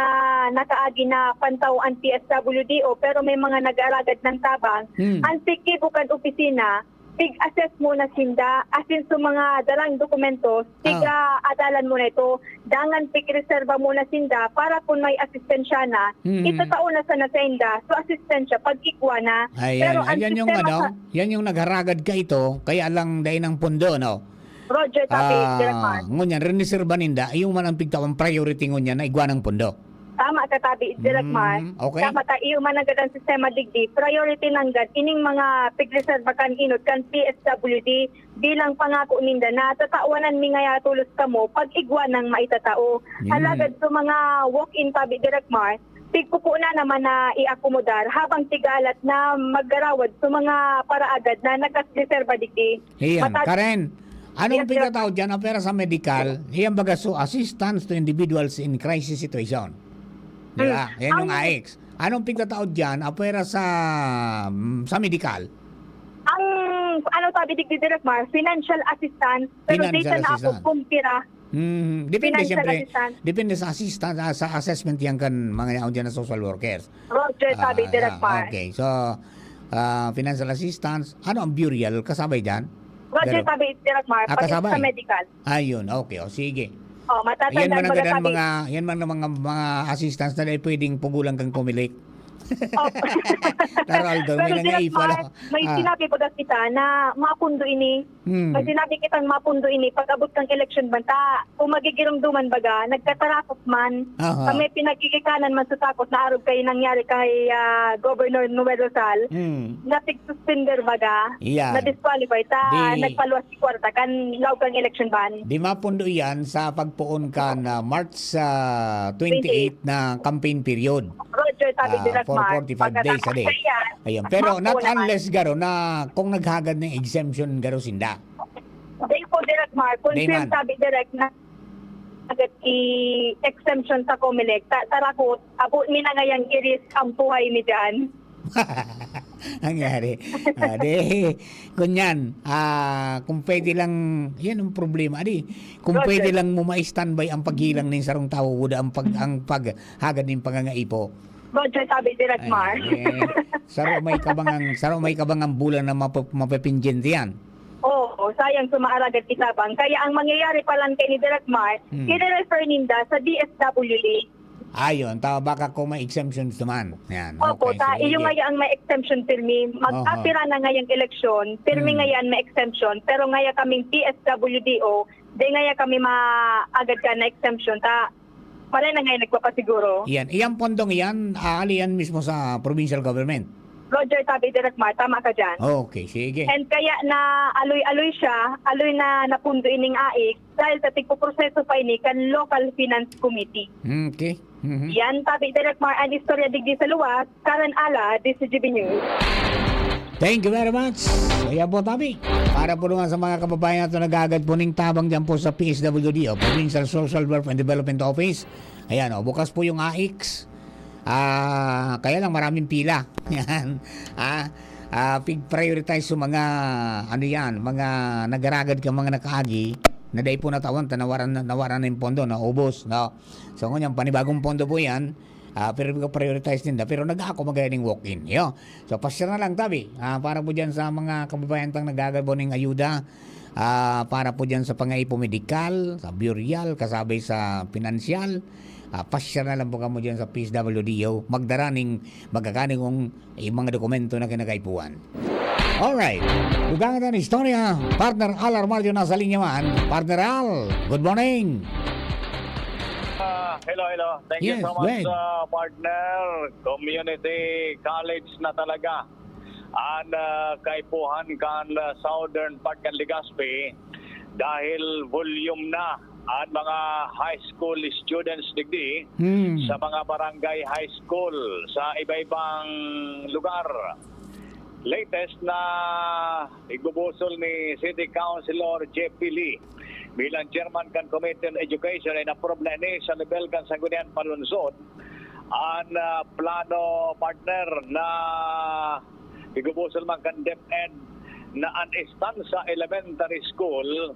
nakaagi na pantaw an P S W D O, pero may mga nag-aaragad ng tabang. Hmm. An tikibo kan opisina, tig-assess muna sinda, asin sa mga dalang dokumento, Ah. tig-, ah, adalan muna ito, dangan tig-reserba muna sinda para kung may asistensya na, Hmm. itatao na sana sa inda, so asistensya, pag-igwa na. Ayan, Pero ang ayan yung sistema ano, sa yan yung nagharagad ka ito, kaya lang dai ng pundo, no? Roger, Tabi, Ah, Direk Mar. Ngunyan, riniserba ninda, yung man ang pigtawang priority ngunyan na igwa ng pundo. Tama ka, Tabi, Direk Mar. Mm, okay. Tama ka, iyo man nanggad ang sistema digdi. Priority nanggad ining mga pigreserba kan enot kan P S W D bilang pangako ninda na tatawanan mi ngaya tolos kamo pag igwa nang maitatao. Yun. Alagad sa mga walk-in, Tabi, Direk Mar, tigpupo na naman na iakomodar habang tigalat na maggarawad sa mga paraagad na nagkasreserba digdi. Iyan. Matag- Karen, anong Yes, sir. pigtatao dyan? Apwera sa medical, iyan baga so assistance to individuals in crisis situation. Di ba? Hmm. Yan yung Ang AICS. Anong pigtatao dyan? Apwera sa, mm, sa medical. Ang, ano, Tabi digdi, Direk Mar, financial assistance, pero Financial data na ako assistance. kung pira. Hmm, depende Financial siyempre. assistance. Depende sa assistance, ah, sa assessment yan kan mga yaon dyan na social workers. Roger, Tabi, Ah, Direk yeah, Mar. Okay. So, ah, financial assistance, ano ang burial? Kasabay dyan? Roger, pero tabi, Direk Mar, ah, pati kasabay sa medical. Ayun, okay. O, sige. O, matatandaan, yan man ang mga tabi, mga, yan man ang mga, mga assistance na dai pwedeng pugulan kang Comelec. O. Pero, Aldo, may Pero, Direk nangaipo Mar, lang. May Ah. sinabi baga kita na mapundo ini. Hmm. May sinabi kitang mapundo ini pag-abot kang eleksyon banta. Kung magigiromduman baga, nagkatarakot man. Aha. Kami pinagkikikanan man sa takot na arog kay nangyari kay, ah, Governor Noel Rosal. Hmm. Natig-suspender baga, Yeah. na-disqualify ta, Di nagpaluwas si kwarta kan laog kang election ban. Di mapundo yan sa pagpoon kan, ah, March, ah, twenty-eight na campaign period. Roger, tabi, ah, Direk for Mar, forty-five days a day. Pagkatapos na yan, Ayan. Pero not mapupunan. Unless, garo, na kung naghagad ng exemption, garo, sinda. Di po, Direk Mar, confirm, Di man. Tabi, Direk, na agad i-exemption sa Comelec. Ta-, tarakot, abo mi na ngayang i-risk ang buhay mi dyan. Nangyari. Ah, di, kunyan, ah, kung pwede lang, yan ang problema. Di, kung Roger. Pwede lang mo ma-standby ang paghilang nin sarong tawo, kuda ang pag-, ang paghagad nin pangangaipo. Roger, tabi, Direk Mar. Ay, eh, saro may kabangang, saro may kabangang bulan na mapa-, mapepinjente yan. Oo, sayang sumaaragad itabang. Kaya ang mangyayari pa lang kay ni Direk Mar, Hmm. i-refer ninda sa D S W D. Ayun, ta-, baka kung may exemptions naman. Yan, Opo, okay, ta-, sige. Iyo nga yan may exemption pirmi. Mag-apira Oho. Na ngayang eleksyon, pirmi Hmm. Nga yan may exemption, pero ngaya kaming D S W D O, di ngaya kami maagad ka na exemption. Ta, pare na ngayon nagpapasiguro. Yan. Iyang pondong iyan, aali yan mismo sa provincial government. Roger, tabi, Direk Mar, tama ka dyan. Okay, sige. And kaya na aloy-aloy siya, aloy na napundo ining AICS, dahil sa tigpoproseso pa ini kan Local Finance Committee. Okay. Mhm. Yan, tabi, Direk Mar, ang istorya digdi sa luwas, Karen Ala, D C G B News. Thank you very much. Ayan po, tabi. Para po naman sa mga kababayan natin naghahagad po ning tabang dyan po sa P S W D o Provincial Social Welfare and Development Office. Ayan, o, bukas po yung AICS. Ah, kaya lang maraming pila. Yan. Ah, ah, pig-prioritize yung mga, ano yan, mga nagaragad ka, mga nakaagi, na dai po natawan, ta nawaran na, nawaran na yung pondo, naubos, no? So, ngunyan, panibagong pondo po yan, ah, pero pig-prioritize ninda, pero nag-aako magaling walk-in, yo. So, pasyar na lang, tabi, ah, para po dyan sa mga kababayan tang nagagabo ning ayuda, ah, para po dyan sa pangaipo medikal, sa burial, kasabay sa pinansyal, ah, pasyar na lang po kamo dyan sa P S W D O. Magdara ning magkakaning kung yung mga dokumento na kinakaipuhan. Alright. Dugang ang istorya, partner Al Armario nasa linya man. Partner Al, good morning. Ah, hello, hello. Thank you Yes, so much, go ahead. Ah, partner. Community college na talaga an, ah, kaipuhan kan, ah, southern part kan Legazpi dahil volume na an mga high school students digdi Hmm. sa mga barangay high school sa iba-ibang lugar. Latest na igbubusol ni City Councilor J P Lee bilang chairman kan Committee on Education ay na-approve na ini sa level kan Sangguniang Panlungsod an, ah, plano, partner, na igubusol man kan DepEd na an Estancia Elementary School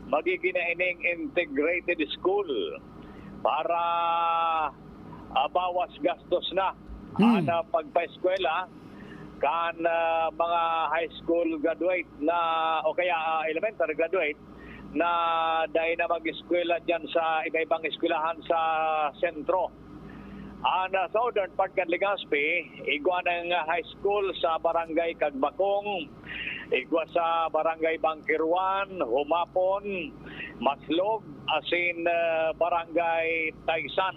magiging na ining integrated school para, ah, bawas gastos na Hmm. an, ah, pagpaeskwela kan, ah, mga high school graduate na o kaya, ah, elementary graduate na dai na mag-eskwela diyan sa iba-ibang eskwelahan sa sentro. An, ah, southern part kan Legazpi, igwa nin high school sa Barangay Cagbacong, igwa sa Barangay Bangkiruan, Humapon, Maslog, asin, ah, Barangay Taysan.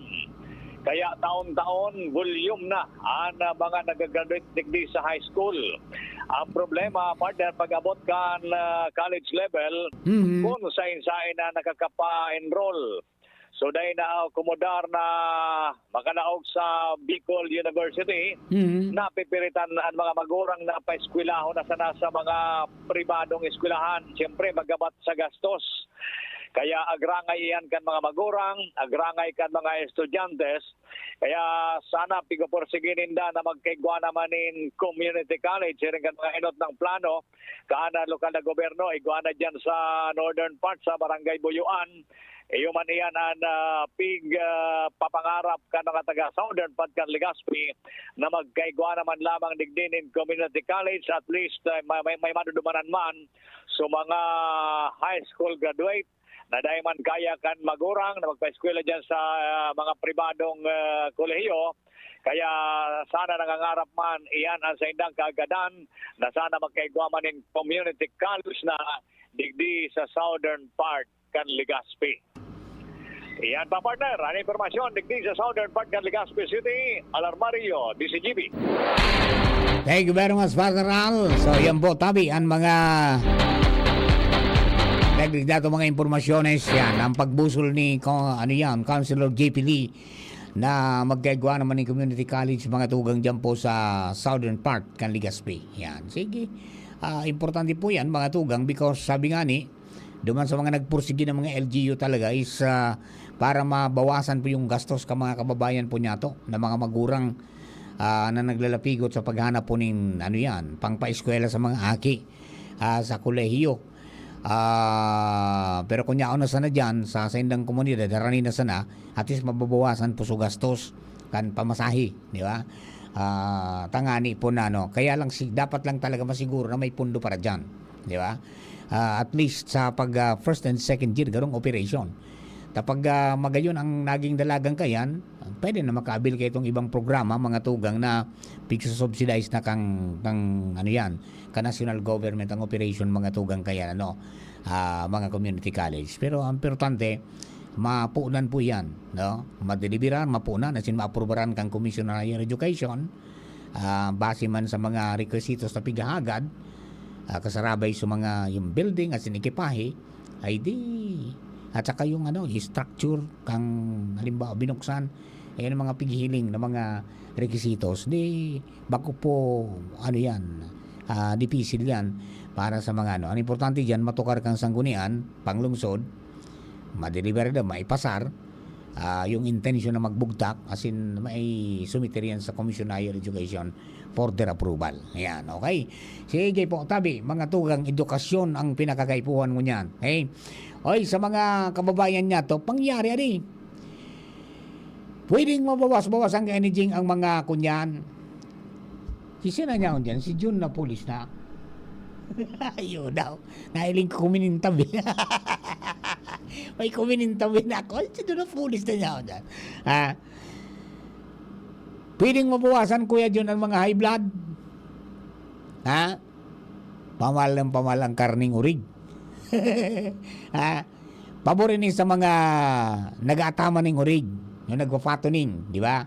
Kaya taon-taon, volume na an, ah, mga nagagraduate digdi sa high school. Ang problema, partner, pag-abot kan, ah, college level, Mhm. kung sain-sain na nakakapa-enroll. So, dahil naakomodar na makalaog sa Bicol University, Mhm. napipiritan an mga magurang na paeskwelahon na sana sa mga pribadong eskwelahan. Siyempre, magabat sa gastos. Kaya agrangay iyan kan mga magurang, agrangay kan mga estudyante, Kaya sana pigoporsige ninda na magkaigwa naman nin community college, siring kan mga enot na plano kan lokal na gobyerno, igwa na dyan sa northern part, sa Barangay Buyuan. Iyo man iyan an, ah, pig, ah, papangarap kan mga taga Southern Part kan Legazpi na magkaigwa naman lamang digdi nin community college, at least, ah, may, may, may madudumanan man sa mga high school graduate na dai man kaya kan magurang na magpaeskwela diyan sa, ah, mga pribadong, ah, kolehiyo. Kaya sana nangangarap man iyan an saindang kaagadan na sana magkaigwa man nin community college na digdi sa southern part kan Legazpi. Iyan pa, partner, an impormasyon digdi sa southern part kan Legazpi City, Alarmario, D C G B. Thank you very much, Father Al. So, yan po, tabi, ang mga nagligdato mga impormasyones, yan, ang pagbusol ni, ko- ano yan, Councilor J P Lee, na magkaigwa naman ng community college, mga tugang dyan po sa southern part kan Legazpi. Yan, sige. Ah, importante po yan, mga tugang, because sabi nga ni, duman sa mga nagpursige ng mga L G U talaga is, ah, para mabawasan po yung gastos ka mga kababayan po niyato na mga magurang, ah, na naglalapigot sa paghanap po nin, ano yan, pangpaeskwela sa mga aki, ah, sa kolehiyo. Ah, pero kung yaon na sana dyan, sa saindang komunidad, harani na sana, at least mababawasan po so gastos kan pamasahe, di ba? Ah, tangani po na, no? Kaya lang, si, dapat lang talaga masiguro na may pundo para dyan, di ba? Ah, at least sa pag, ah, first and second year, garong operation. Kapag, ah, magayon ang naging dalagan kayan, pwede na makaabil kayo itong ibang programa, mga tugang na pigsusubsidize na kang, kang, ano yan, ka national government ang operation, mga tugang kayan, ano, ah, mga community college. Pero ang importante, mapunan po yan, no? Madeliveran, mapunan, as in, maaprubaran kang Commission on Higher Education, ah, base man sa mga requisitos na pighahagad, ah, kasarabay sa mga, yung building, as in, ekipahe, I D, at saka yung, ano, structure kang, halimbawa, binuksan, ayan ang mga pighiling na mga requisitos, di, bako po, ano yan, ah, dipisil yan para sa mga, ano. Ang importante dyan, matukar kang sanggunian, panglungsod, madeliver na, maipasar, ah, yung intention na magbugtak, as in, may sumiter yan sa Commission on Higher Education for their approval. Ayan, okay? Sige po, tabi, mga tugang, edukasyon ang pinakakaipuhan mo niyan. Okay? Oy, sa mga kababayan niyato, pangyari, adi. Pwedeng mabawas-bawas ang energy ang mga kunyan. Si sino niya dyan? Si Jun na pulis na. Ayun daw. Nahiling ko kuminintab eh. May kuminintab eh na ako. Si Jun na pulis na niya dyan. Ha? Pwedeng mabawasan, Kuya Jun, ang mga high blood? Ha? Pamahal ng pamahal ang karning urig. Ha? Pabor ini sa mga nag-aataman ning urig, yung nagpa-fattening, di ba?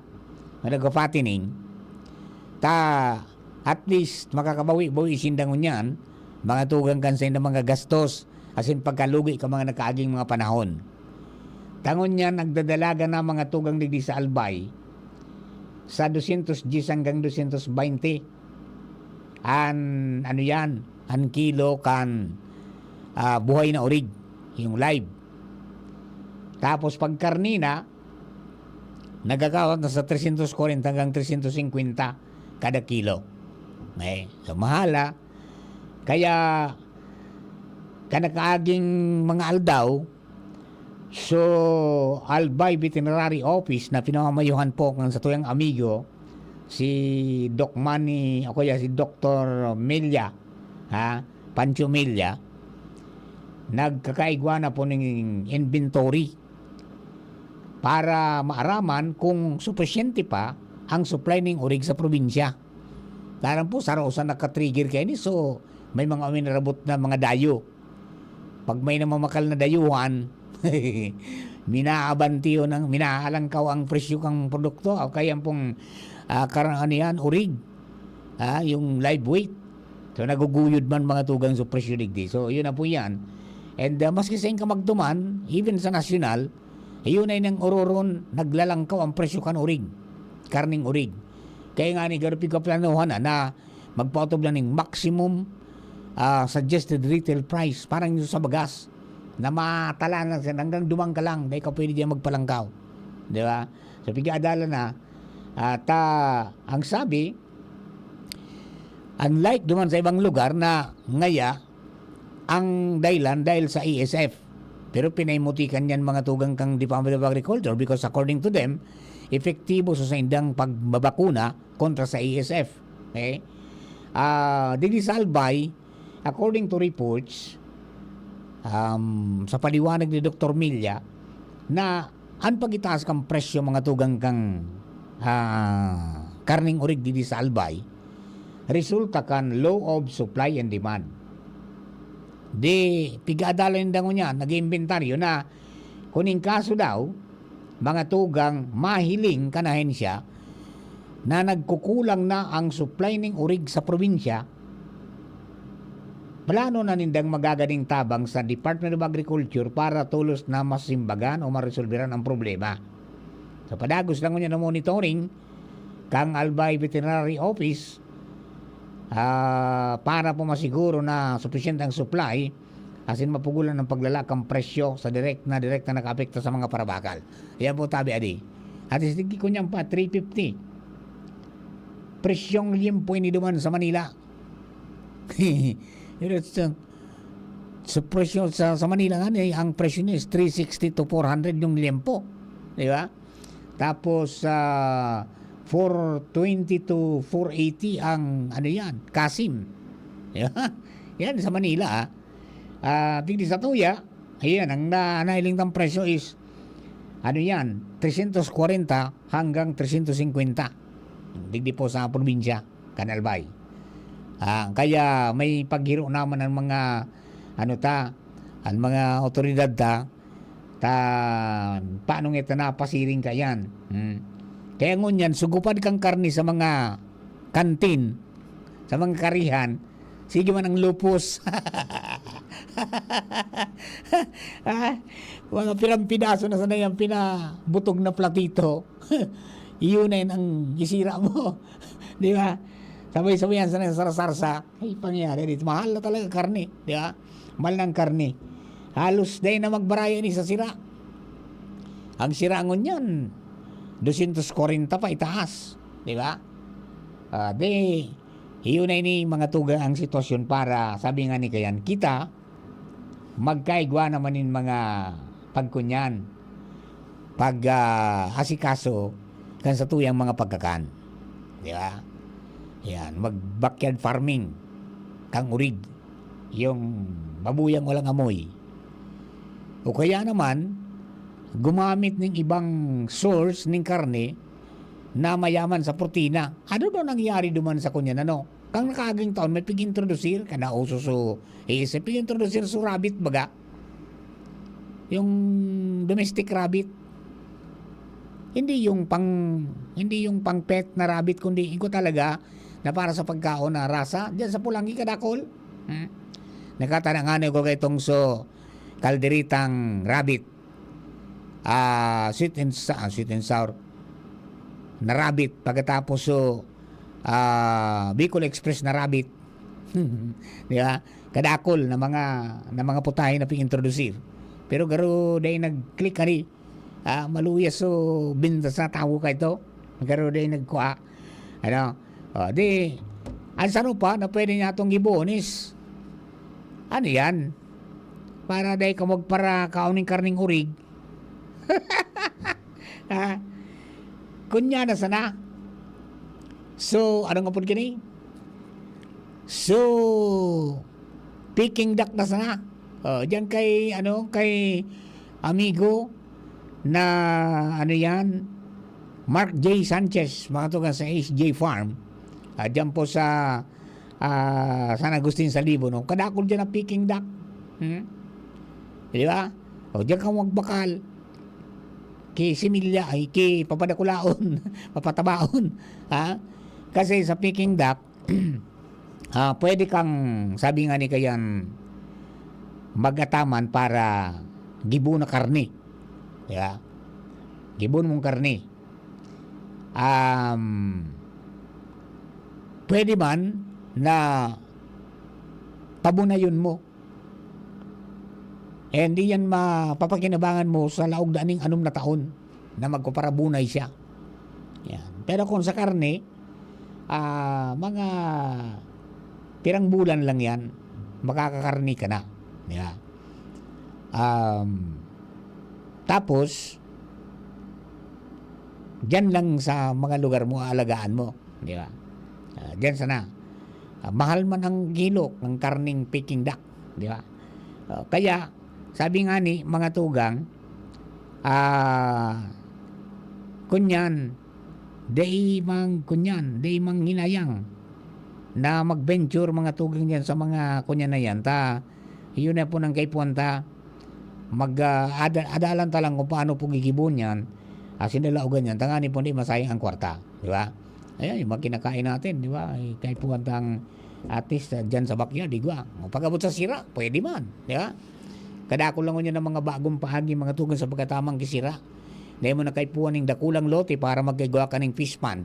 Yung nagpa-fattening. Ta, at least, makakabawi-bawi sinda ngunyan, mga tugang kan saindang mga gastos, asin pagkalugi kan mga nakaaging mga panahon. Ta ngunyan, nagdadalagan na mga tugang digdi sa Albay, sa dosyentos dyes hanggang dosyentos baynte. An, ano yan, an kilo kan, ah, buhay na urig, yung live. Tapos pag karne na, nagagawa na sa tresyentos kwarenta hanggang tresyentos singkwenta kada kilo. Eh, so mahal, ah. Kaya, kanakaaging mga aldaw, so, Albay Veterinary Office na pinamamayuhan po ng satuyang amigo, si Doc Manny, o kaya si Doktor Milla, ha? Pancho Milla, nagkakaigwa na po ng inventory para maaraman kung supisyente pa ang supply ng urig sa probinsya. Alam po, saro sa nakatrigger kayo ni, so may mga uminarabot na mga dayo. Pag may namamakal na dayuhan, minaabantiyo ng, minaalangkaw ang presyo ng produkto. O kaya pong, ah, karang ano yan, urig. Ah, yung live weight. So, naguguyod man mga tugang sa presyo digdi. So, yun na po yan. And, ah, maski sa kamagtuman, even sa nasyonal, yun ay nang ororon, naglalangkaw ang presyo kan urig. Karning urig. Kaya nga ni Garpi kaplanuhan na, na magpaotob lang ng maximum, ah, suggested retail price. Parang yung sa bagas, na matala lang siya, hanggang dumang ka lang, dahil ka pwede diyan magpalangkaw. Di ba? Pigaadala na, at, ah, ang sabi, unlike duman sa ibang lugar na ngaya, ang dahilan dahil sa A S F. Pero pinaimutikan yan mga tugang kang Department of Agriculture because according to them, epektibo sa saindang pagbabakuna kontra sa A S F. Okay? Ah, digdi sa Albay, according to reports, um, sa paliwanag ni Doktor Milla, na an pagitaas kan presyo mga tugang kang, ah, karneng orig digdi sa Albay, resulta kan law of supply and demand. Di, pigaadala ninda ngunyan, nag-iimbentaryo na kun in kaso daw, mga tugang mahiling kan ahensya na nagkukulang na ang supply ning orig sa probinsya, plano na nindang magaganing tabang sa Department of Agriculture para tolos na masimbagan o maresolberan ang problema. Sa padagos lang ngunyan na monitoring, kang Albay Veterinary Office, ah, para po masiguro na supisyente ang supply, asin mapugulan ang paglala kan presyo sa direct na, direkta nakaapekto sa mga parabakal. Yan po tabi adi. At istigki ko niyan pa, three fifty. Presyong liyempo ini duman sa Manila. Pero sa, sa presyo sa, sa Manila nga, eh, ang presyo niya is three sixty to four hundred yung liyempo. Di ba? Tapos, ah, four twenty to four eighty ang, ano yan, kasim. Di ba? Yan sa Manila, ah. Ah, digdi sa tuya, ayan, ang na-, nailing tang presyo is, ano yan, tresyentos kwarenta hanggang tresyentos singkwenta. Digdi po sa probinsya, kan Albay. Ah, kaya may paghiro naman ang mga, ano ta, ang mga otoridad ta, ta, paano nga ito napasiring kayan? Hmm. Kaya ngunyan, sugupad kang karne sa mga kantin, sa mga karihan, sige man ang lupos. Ah, mga pirang pidaso na sana yan, pinabutog na platito. Iyon na yun ang isira mo. Di ba? Sabay-sabayan sana sa sarsa-sarsa. Ay, pangyayari dito. Mahal na talaga karne. Di ba? Mahal ng karne. Halos dahil na magbaraya ni sa sira. Ang sira ngunyan, dosyentos kwarenta pa itaas. Di ba? Ah, di, iyon na ini mga tugang ang sitwasyon para, sabi nga ni Kayan, kita, magkaigwa naman nin mga pagkunyan, pag, ah, asikaso kan sa tuyang mga pagkakan. Di ba? Yan, mag-backyard farming, kang urig, yung babuyang walang amoy. O kaya naman, gumamit ning ibang source ning karne na mayaman sa protina. Ano daw nangyari duman sa kunyan, ano? Kan nakaaging taon, may pig-introdusir, kada uso so, eh, sa pig-introdusir so rabbit, baga. Yung domestic rabbit. Hindi yung pang, hindi yung pang pet na rabbit, kundi iko talaga na para sa pagkaon na rasa. Diyan sa Pulangi, kadakol. Hmm? Nakatanangan ko kay itong so, kalderitang rabbit. Ah, sweet and sa-, ah, sweet and sour na rabbit. Pagkatapos so, ah, Bicol Express na rabbit. Di ba? Kadakol na mga, na mga putahe na pag-introduce. Pero garo dai nag-click ani. Ah, maluya so binta sa tawo ka ito. Garo dai nagkuha. Ano? O, di, ang saro pa na pwede niya itong gibonis. Ano yan? Para dai ka magpara kaon ning karning urig. Ha? Kunya na sana. So, ano nga po kini? So, Peking duck na sana. O, diyan kay, ano, kay amigo na, ano yan, Mark J Sanchez, mga tugang sa H J Farm. Ah, diyan po sa, ah, San Agustin, Salibo, no? Kadakol diyan ang Peking duck. Hmm? Di ba? O, diyan ka magbakal. Ki similya, ay, ki papadakulaon, papatabaon. Ha? Kasi sa Peking duck, ah, pwede kang, sabi nga ni Kayan, mag-ataman para gibo na karne. Di ba? Gibon mong karne. Um, pwede man na pabunayon mo. Eh, hindi yan mapapakinabangan mo sa laog na ning anom na taon. na magpaparabunay siya. Yan. Pero kung sa karne, ah, mga pirang bulan lang yan, makakakarne ka na. Di ba? Um, tapos, dyan lang sa mga lugar mo, aalagaan mo. Di ba? Ah, dyan sana. Ah, mahal man ang kilo ng karning Peking duck. Di ba? Ah, kaya, sabi nga ni mga tugang, ah, kunyan, dai mang kunyan, dai mang hinayang na mag-venture mga tugang dyan sa mga kunyan na yan. Ta, yun na po nang kaipuhan ta, mag, ah, ada-, adalan ta lang kung paano po gigibon yan, asin na laogan yan, tangani po di masayang ang kwarta, di ba? Ayan, yung mga kinakain natin, di ba? Ay, kaipuhan tang at least, ah, dyan sa backyard, di ba? O, pag-abot sa sira, pwede man, di ba? Kadakol lang ngunyan ang mga bagong paagi, mga tugang sa pagkatamang kisira. Dahil mo na kaipuhan ng dakulang lote para magkagawa ka ng fish pond.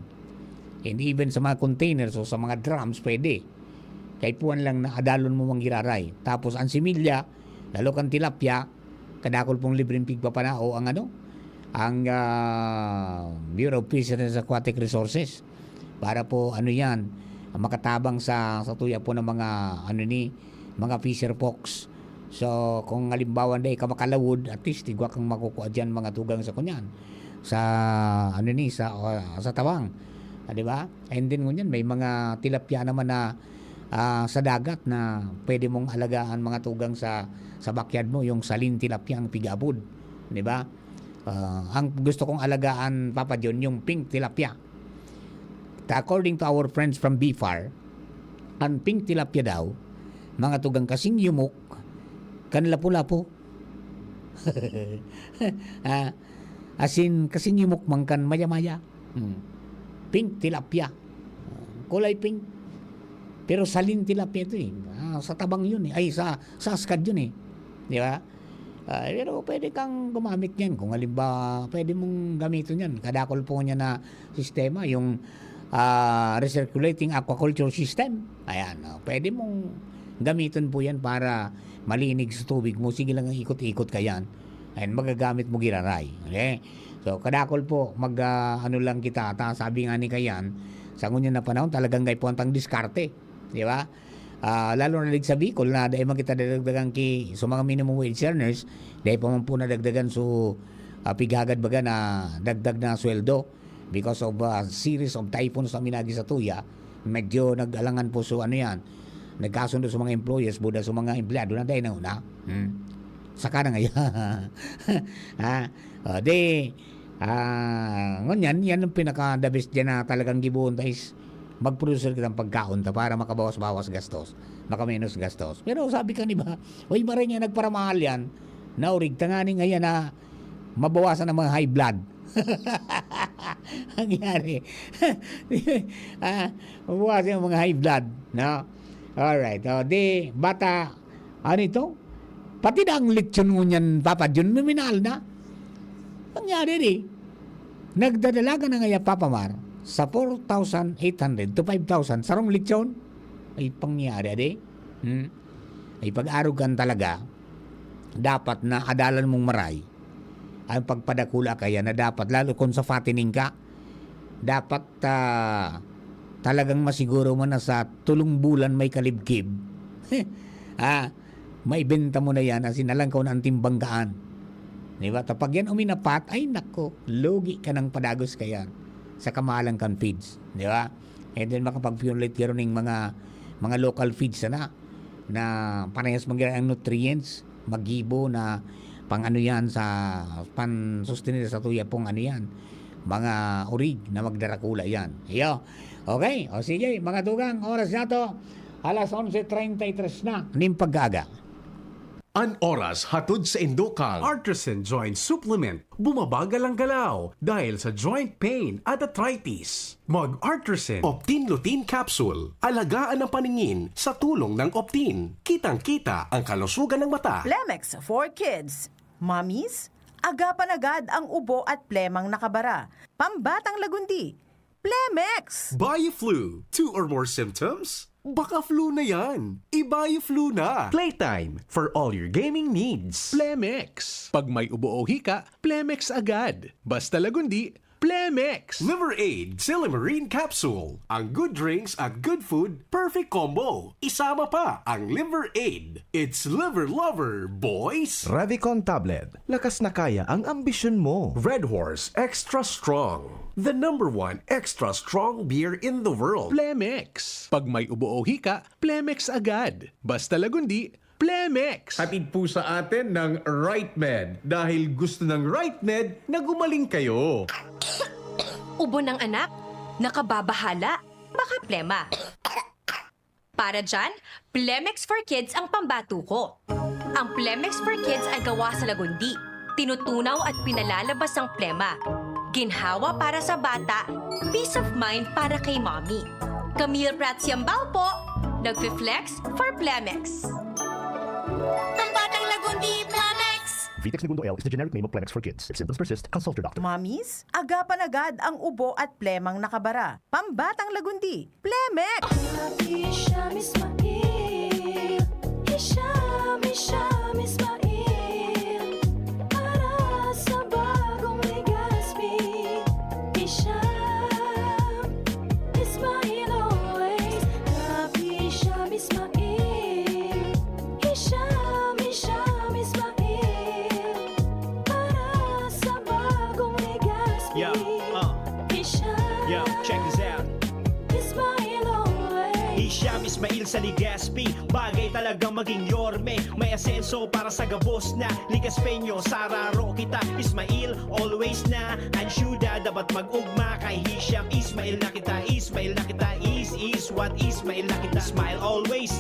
And even sa mga containers o sa mga drums, pwede. Kaipuhan lang na adalon mo mang giraray. Tapos ang similya, lalo kang tilapia, kadakol pong libreng pigpapanao ang ano, ang, ah, Bureau of Fisheries and Aquatic Resources. Para po, ano yan, makatabang sa, sa tuya po ng mga, ano ni, mga fisher folks. So, kung halimbawa, hindi ka makalawod, at least, igwa kang makukuha dyan, mga tugang sa kunyan. Sa, ano ni, sa, ah, sa tabang. Ah, di ba? And then, ngunyan, may mga tilapia naman na, ah, sa dagat na pwede mong alagaan, mga tugang sa, sa backyard mo, yung salin tilapia ang pig-abod. Di ba? Ah, ang gusto kong alagaan, Papa John, yung pink tilapia. Ta, according to our friends from B far, ang pink tilapia daw, mga tugang kasing yumok, kan lapu-lapu. Ah, asin kasing yumok man kan maya-maya. Hmm. Pink tilapia. Kulay pink. Pero salin tilapia ito eh. Ah, sa tabang yun eh. Ay, sa, sa askad yun eh. Di ba? Ah, pero pwede kang gumamit niyan. Kung halimbawa, pwede mong gamitin yan. Kadakol po niya na sistema, yung, ah, recirculating aquaculture system. Ayan, oh, pwede mong gamitin po yan para malinig sa tubig mo. Sige lang ang ikot-ikot ka yan. Ayan, magagamit mo giraray. Okay? So, kadakol po, mag, ah, ano lang kita. Ta, sabi nga ni Kayan, sa ngunyan na panahon, talagang kaipuhan tang diskarte. Di ba? Ah, lalo na dig sa Bicol na dai man kita dadagdagan ki, so, mga minimum wage earners, dai pa man po nadagdagan, so, ah, pighagad baga na dagdag na sweldo because of, ah, series of typhoons na minagi sa tuya, medyo nag-alangan po, so, ano yan, nagkasundo sa mga employers, buda sa mga empleyado na dai na una. Hmm. Saka na ngayon. Ha? O, di, ah, ngunyan, yan ang pinaka-the best dyan na talagang gibohon ta is mag-produce kitang pagkaon ta para makabawas-bawas gastos, makamenos gastos. Pero sabi ka, di ba, "Uy, maray nga nagparamahal yan, naurig ta nga ni ngayon na mabawasan ang mga high blood." Nangyari. Ah, mabawasan ang mga high blood, no? Alright. O, di, bata, ano ito? Pati na ang lechon ngunyan, Papa John, minahal na. Nangyari, di. Nagdadalaga na ngaya, Papa Mar, sa four thousand eight hundred to five thousand, sarong lechon. Ay, pangyari, di. Hmm? Ay, pag-arog kan talaga, dapat na adalan mong maray ang pagpadakula kaya na dapat, lalo kung sa fattening ka, dapat, ah, talagang masiguro mo na sa tulong bulan may kalibkib. Ah, maibenta mo na yan, asin alam ko na ang timbanggaan. Di ba? Tapag yan uminapat, ay nako, lugi ka ng padagos kayan sa kamahalan kan feeds. Di ba? And then makapag-formulate ka rin ng mga, mga local feeds sana na parehas man ang nutrients, magibo na pang ano yan sa pansustenir sa tuya pong ano yan, mga urig na magdarakula yan. Iyo. Okay, o sige, mga tugang, oras na to. Alas onse treinta y tres na ning pag-aga. An oras hatod sa indokang Artisan Joint Supplement. Bumabagal ang galaw dahil sa joint pain at arthritis. Mag Artisan Optin Lutein Capsule. Alagaan ang paningin sa tulong ng Optin. Kitang-kita ang kalusugan ng mata. Plemex for Kids. Mommies, agapan agad ang ubo at plemang nakabara. Pambatang lagundi. Plemex! Bioflu, two or more symptoms? Baka flu na yan. Ibayo flu na. Playtime for all your gaming needs. Plemex. Pag may ubo o hika, Plemex agad. Basta Lagundi, Plemex. Liver Aid, Silimarine Capsule. Ang good drinks at good food, perfect combo. Isama pa ang Liver Aid. It's Liver Lover, boys! Revicon Tablet. Lakas na kaya ang ambisyon mo. Red Horse Extra Strong. The number one extra strong beer in the world. Plemex. Pag may ubo o hika, Plemex agad. Basta Lagundi, Plemex. Hatid po sa atin ng Right Med. Dahil gusto ng Right Med na gumaling kayo. Ubo ng anak? Nakababahala? Baka plema. Para dyan, Plemex for Kids ang pambato ko. Ang Plemex for Kids ay gawa sa Lagundi. Tinutunaw at pinalalabas ang plema. Ginhawa para sa bata, peace of mind para kay mommy. Camille Prats Yambao po, nagfi-flex for Plemex. Ang batang Lagundi, Plemex! Vitex Negundo L is the generic name of Plemex for kids. If symptoms persist, consult your doctor. Mommies, agapan agad ang ubo at plemang nakabara. Pambatang Lagundi, Plemex! Hisham Ismail Hisham, Hisham Ismail Para sa bagong Legazpi Hisham Ismail always Love Hisham Ismail Hisham, Hisham Ismail Para sa bagong Legazpi Yo, uh, Hisham yo, check this out. Ismail always Hisham Ismail sa Legazpi. Bagay talagang maging yorme. May asenso para sa gabos na Legazpeño. Sararo kita, Ismail, always na. Ansyuda, dapat mag-ugma kay Hisham. Ismail na kita, Ismail na kita. Is, is, what, Ismail na kita. Smile always.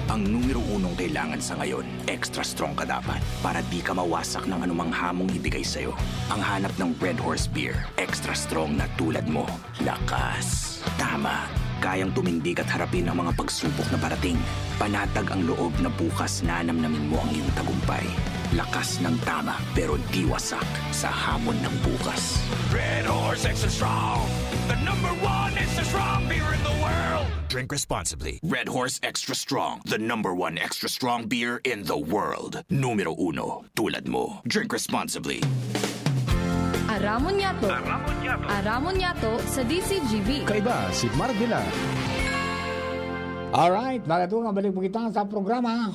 Ang numero unong kailangan sa ngayon, extra strong ka dapat para di ka mawasak ng anumang hamong ibigay sa'yo. Ang hanap ng Red Horse Beer, extra strong na tulad mo. Lakas. Tama. Kayang tumindig at harapin ang mga pagsubok na parating. Panatag ang loob na bukas nanamnamin mo ang iyong tagumpay. Lakas ng tama pero di wasak sa hamon ng bukas. Red Horse Extra Strong, the number one extra strong beer in the world. Drink responsibly. Red Horse Extra Strong, the number one extra strong beer in the world. Numero uno, tulad mo. Drink responsibly. Aramon Yato. Aramon Yato sa D C G B. Kaiba si Marvila. Alright, mga tugang, balik po kita sa programa.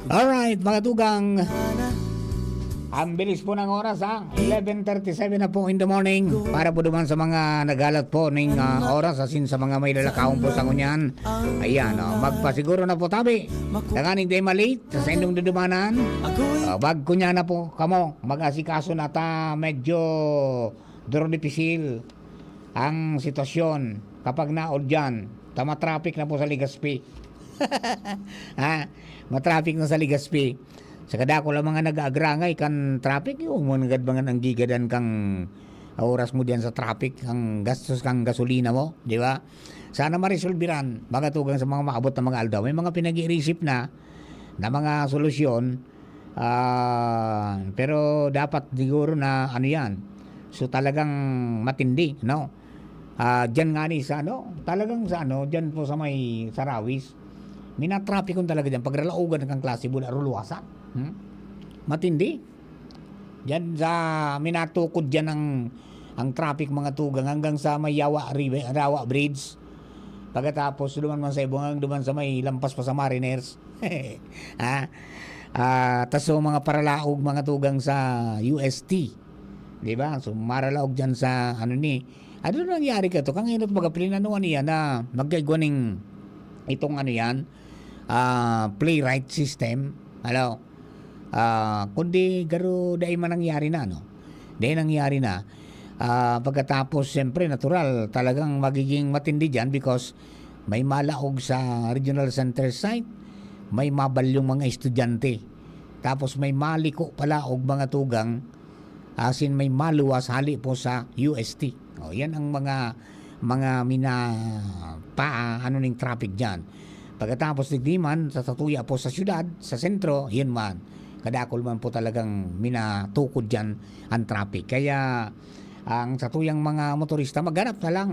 Alright, mga tugang. Ang bilis po ng oras, ha? eleven thirty-seven na po in the morning. Para po duman sa mga naghalat po ning ah, oras, asin sa mga may lalakaon po sa ngunyan. Ayan, oh, magpasiguro na po tabi. Tanganing di malate sa inyong dudumanan. Ah, bag ko niya na po, kamo, mag-asikaso na ta, medyo duro dipisil ang sitwasyon kapag naod dyan. Ta matraffic na po sa Legazpi. Ha? Matraffic na sa Legazpi. Sa kadako lang mga nag-aagrangay kan traffic, yung mga nagad mga nanggigadan kang oras mo diyan sa traffic, ang gastos kang gasolina mo, di ba? Sana maresolbiran, mga tugang sa mga maabot na mga aldaw. May mga pinag-iisip na, na mga solusyon, ah, pero dapat siguro na ano yan. So talagang matindi, no? Ah, diyan nga ni sa ano, talagang sa ano, diyan po sa may Sarawis. Minatrapikon talaga diyan pag ralaogan kang klase bula ruluwasan. Hmm? Matindi. Diyan sa minatukod diyan ang ang traffic mga tugang hanggang sa may Yawa River, Yawa Bridge. Pagkatapos duman man sa Ibong hanggang duman sa may lampas pa sa Mariners. ha? Ah, tas so mga paralaog mga tugang sa U S T. Di ba? So maralaog diyan sa ano ni ano na nangyari ka to? Kang inot baga plinanuan niya na magkaigwa ning itong ano yan, ah, playwright system. Ano? Ah, kundi garo dai man nangyari na, no? Dai nangyari na. Ah, pagkatapos, siyempre, natural, talagang magiging matindi dyan because may malaog sa regional center site, may mabalyong mga estudyante. Tapos may maliko pala og mga tugang, asin may maluwas hali po sa U S T. O, yan ang mga, mga mina-, pa-, ano ning traffic diyan. Pagkatapos digdi man, sa satuya po sa siyudad, sa sentro, yun man. Kadakul man po talagang minatukod diyan ang traffic. Kaya, ang satuyang mga motorista, maghanap na lang.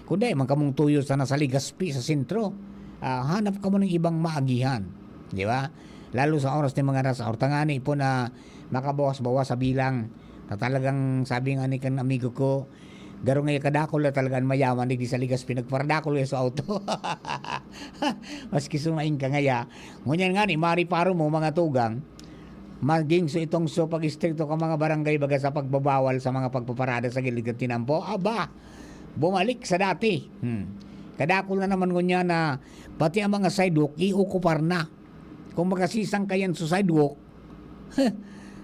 Kung di man kamong tuyo sana sa Legazpi, sa sentro, ah, hanap kamo ng ibang maagihan. Di ba? Lalo sa oras ng mga rush hour. Tangani po na makabawas-bawas sa bilang. Na talagang sabi nga ni kan amigo ko, "Garo nga kadakul na talaga an mayaman digdi sa Legazpi, nagparadakul kaya sa auto." Maski sumaing ka ngaya. Ngunyan nga ni, mariparo mo, mga tugang, maging so itong so pag-istrikto ka mga barangay baga sa pagbabawal sa mga pagpaparada sa gilid ng tinampo. Aba, bumalik sa dati. Hmm. Kadakul na naman ngunyan na pati ang mga sidewalk, iokupar na. Kung magasisang kayan sa sidewalk,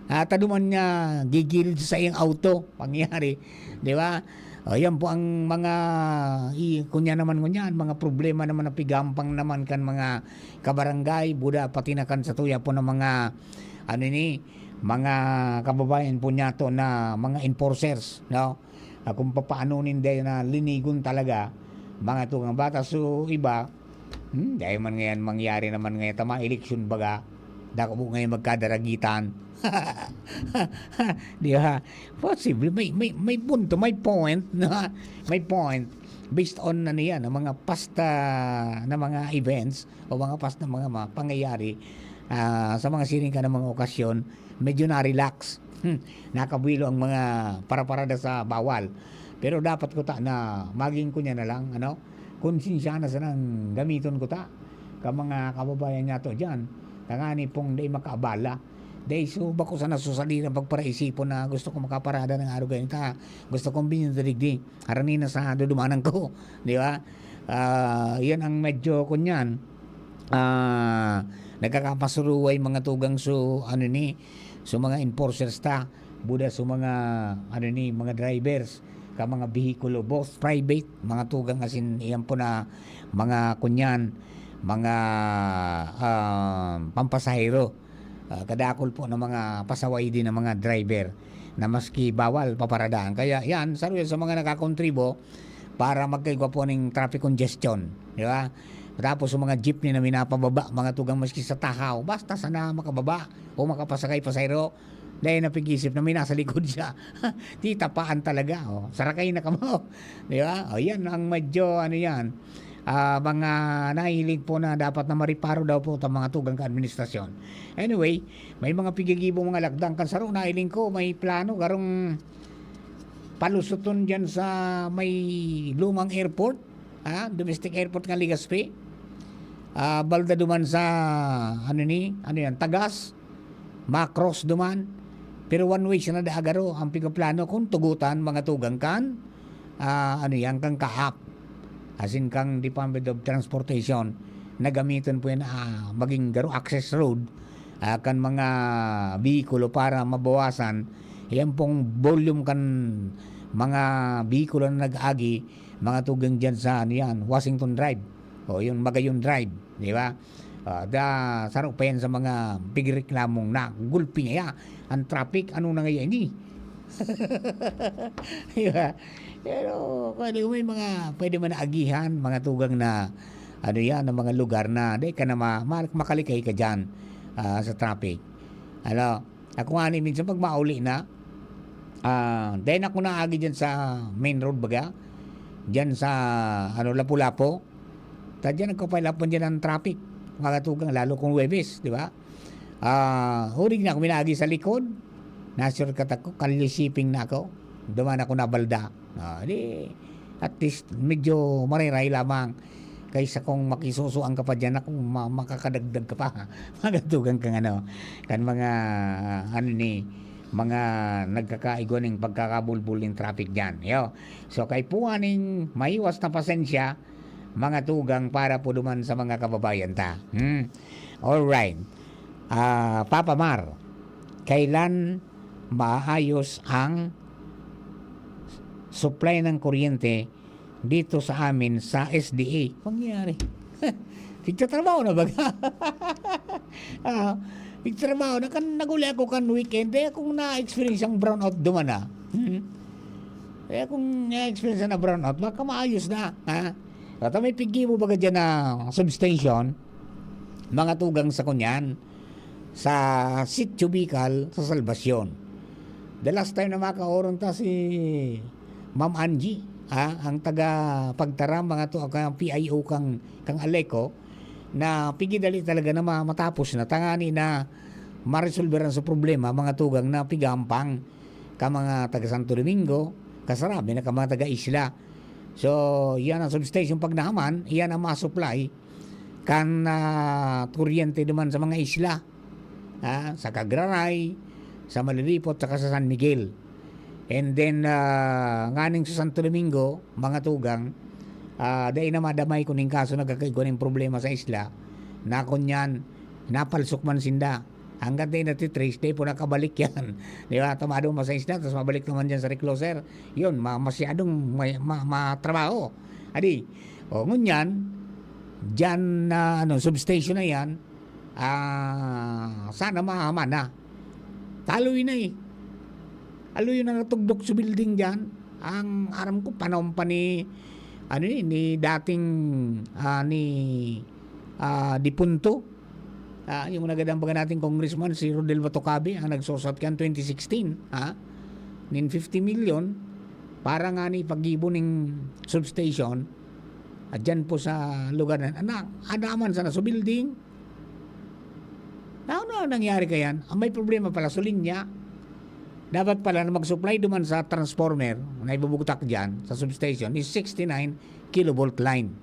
ah, taduman niya gigilid sa iyang auto, pangyayari, di ba? O, yan po ang mga, i-, kunya naman, kunya, mga problema naman na pigampang naman kan mga kabarangay, buda, pati na kan satuya po ng mga, ano ni, mga kababayan po niyato na mga enforcers, no? Ah, kung papaano ninda na linigon talaga, mga tugang bata. So, iba, hmm, dahil man ngayon mangyari naman ngayon, tama, eleksyon baga, dako po ngayon magkadaragitan. Di ba? Possible, may, may, may punto, may point, no? May point. Based on, ano yan, ang mga past, ah, na mga events o mga past na mga, mga pangyayari, ah, sa mga siring ka ng mga okasyon, medyo na-relax. Hmm, nakabuwelo ang mga paraparada sa bawal. Pero dapat kuta na maging kunya na lang, ano, konsensya na sanang gamiton kuta ka mga kababayan nato diyan. Tangani pong dai makaabala. Dai so bako sana susalira pagparaisipon na gusto ko makaparada ng araw ganyan ta. Gusto kong binyo digdi. Harani na sa dudumanan ko, di ba? Ah, yan ang medyo kunyan. Ah, nagkakapasuruway mga tugang so, ano ni, so mga enforcers ta, buda so mga, ano ni, mga drivers, ka mga behikulo, both private, mga tugang asin iyan po na mga kunyan, mga, ah, pampasahero. Ah, kadakul po ng mga pasaway din ng mga driver na maski bawal paparadaan. Kaya yan, saruya sa mga nakakontribo para magkaigwa po ning traffic congestion, di ba? Tapos yung mga jeepney na minapababa, mga tugang maski sa tahaw, basta sana makababa o makapasakay pasahero, dahil napig-isip na may nasa likod siya. Titapaan talaga, oh. Sarakay na kamo, di ba? O yan, ang medyo, ano yan, ah, mga nahiling po na dapat na mariparo daw po itong mga tugang ka administrasyon. Anyway, may mga pigigibo mga lakdang kan saro, nahiling ko, may plano, garong palusuton dyan sa may lumang airport, ah, domestic airport ng Legazpi. Ah, balda duman sa, ano ni, ano yan, Tagas, Macros duman. Pero one way siya na daagaro, ang pigaplano kung tugutan, mga tugang kan, ah, ano yan, kang Kaap. As in, kang Department of Transportation, na gamiton po yan, ah, maging garo access road, ah, kan mga bihikulo para mabawasan yan pong volume kan mga bihikulo na nag-agi, mga tugang dyan sa, ano yan, Washington Drive. O, yung Magayon Drive, di ba? Ah, da, saro pa yan sa mga pigreklamong na gulpi niya. Ang traffic, ano na ngayon ini? Di ba? Pero, pwede, may mga, pwede man na agihan, mga tugang na, ano yan, ng mga lugar na, di ka na ma-, ma-, makalikay ka dyan, ah, sa traffic. Ano, ako nga ni, minsan pag mauli na, ah, dahil ako naagi dyan sa main road baga, dyan sa, ano, Lapu-Lapu, ta dyan nagkapay-lapon dyan ang traffic, mga tugang, lalo kung Huwebes, di ba? Ah, hurig na ako minaagi sa likod, na-shortcut ako, kalye shipping na ako, duman ako nabalda. Ah, di, at least, medyo maray-ray lamang kaysa kung makisusuan ka pa dyan, ako, ma-, makakadagdag ka pa. Magatugan kang ano, kan mga, ano ni, mga nagkakaigwa ning pagkakabulbul ning traffic dyan. Yo. So, kaipuhan ning maiwas na pasensya, mga tugang para po duman sa mga kababayan ta. Hmm. Alright. Ah, Papa Mar, kailan maayos ang supply ng kuryente dito sa amin sa S D A? Pangyayari. Tigtatrabaho na baga? Ah, Nagtrabaho na kan naguli ako kan weekend, eh, kung na-experience ang brownout duman na. Hmm. Eh, kung na-experience na brownout, baka maayos na, ha? At may piggibo baga dyan na substation, mga tugang sa kunyan, sa Sitio Bicol, sa Salvacion. The last time na makaoron ta si Ma'am Angie, ha? Ang taga Pagtaram, mga to, ang P I O kang, kang Aleco, na pigidali talaga na ma-, matapos na, tangani na maresolveran sa problema, mga tugang na pigampang ka mga taga Santo Domingo, kasarabi na ka mga taga Isla. So, yan ang substation pag nahaman, yan ang masupply kan, ah, kuryente duman sa mga isla. Ah, sa Cagraray, sa Malilipot, saka sa San Miguel. And then, ah, nganing sa Santo Domingo, mga tugang, ah, dai na madamay kun in kaso nagkakaigwa nin problema sa isla, na kunyan, napalsok man sinda. Hanggang dai natitrace, dai po nakabalik yan. Di ba? Tumado man sa isla, tapos mabalik naman dyan sa recloser. Yun, ma-, masyadong may, ma-, matrabaho. Adi, o, ngunyan, dyan na, ano, substation na yan, ah, sana mahaman na. Taloy na eh. Aloy na natugdok sa building dyan. Ang aram ko, panahon pa ni, ano eh, ni dating, ah, ni, ah, dipunto. Ah, yung nagadan baga nating congressman, si Rodel Batocabe, ang nagsosot kan twenty sixteen, ha? Nin fifty million, para nga ni paggibo ning substation, at dyan po sa lugar na, na, adaman sana sa building. Na, ano ang nangyari kayan? Ang may problema pala, sa linya. Dapat pala na mag-supply duman sa transformer na ibubugtak dyan, sa substation, is sixty-nine kilovolt line.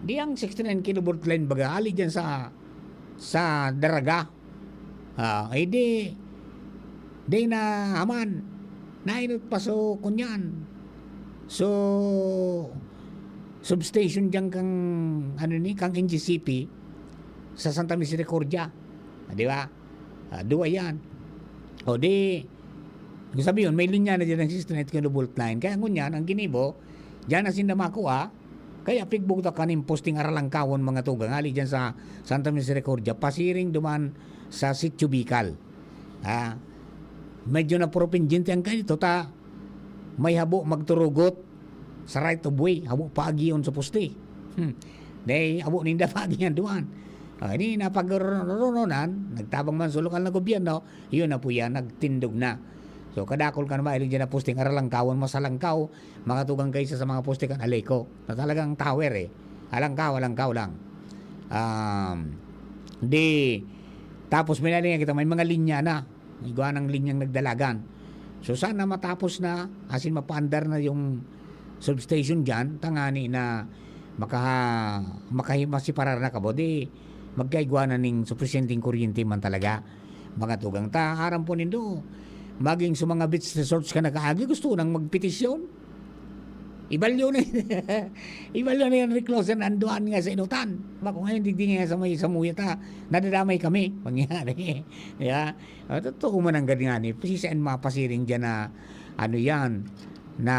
Di ang sixty-nine kilovolt line, baga, hali dyan sa, sa Daraga. Ah, eh di, di na aman. Nainot pa so, kunyan. So, substation dyan kang, ano ni, kang N G C P sa Santa Misericordia. Ah, di ba? Ah, duwa yan. O di, kung sabi yun, may linya na dyan ang sixty-nine kilovolt line. Kaya ngunyan, ang ginibo, dyan na sinda makuha, kaya pigbugtak kaning posting Aralangkawon, mga tugang, hali dyan sa Santa Misericordia, pasiring duman sa Sitio Bicol. Ah, medyo na puro pendyente ang ganito, ta may habo magturugot sa right of way, habo paagion sa poste. Hmm. Dahil habo ninda paagihan duman. Ah, ini napagrurunan, nagtabang man sa lokal na gobyerno, yun na po yan, nagtindog na. So, kadakol ka na mahiling dyan na posting Aralangkawon, masalangkaw, makatugang kaysa sa mga poste kan Aleco, na talagang tower eh. Alangkaw, alangkaw lang. Um, di, tapos may nalingan kita, may mga linya na. Igwa ng linyang nagdalagan. So, sana matapos na, asin mapaandar na yung substation dyan, tangani na makaha-, makahi-, masiparar na kamo. Di, magkaigwa na ning sufisyenteng kuryente man talaga. Mga tugang ta, aram po nindo, maging sa mga beach resorts ka nakaagi, gusto nang magpetisyon. Ibalyo na, ibalyo na yan, recloser na anduan nga sa inutan. Bako ngayon, digdi nga sa may samuya ta, nadadamay kami. Mangyari. Yeah. Ah, totoo man ang ganyan eh. Kasi saan mapasiring dyan na, ano yan, na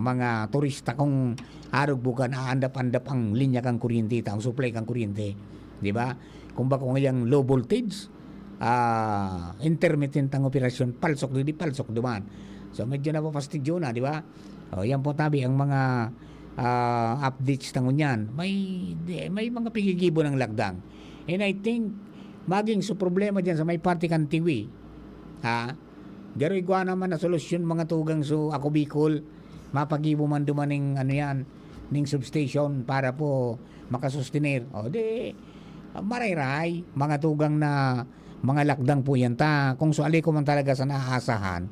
mga turista kung arog bukan aandap-andap ang linya kang kuryente, ta, ang supply kang kuryente. Di ba? Kung bako ngayang low voltage, ah, intermittent ang operasyon, palsok di, di palsok duman. So, medyo napapastidyo na, di ba? O, yan po tabi ang mga, ah, updates na ngunyan. May, di, may mga pigigibo ng lagdang. And I think, maging so problema dyan sa may parte kan Tiwi. Ha? Garo igwa naman na solusyon, mga tugang, so ako Bicol, mapagibo man duman ning, ano yan, ning substation para po makasustener. O di, maray-ray, mga tugang na mga lakdang po yan ta. Kung suali ko man talaga sa naaasahan,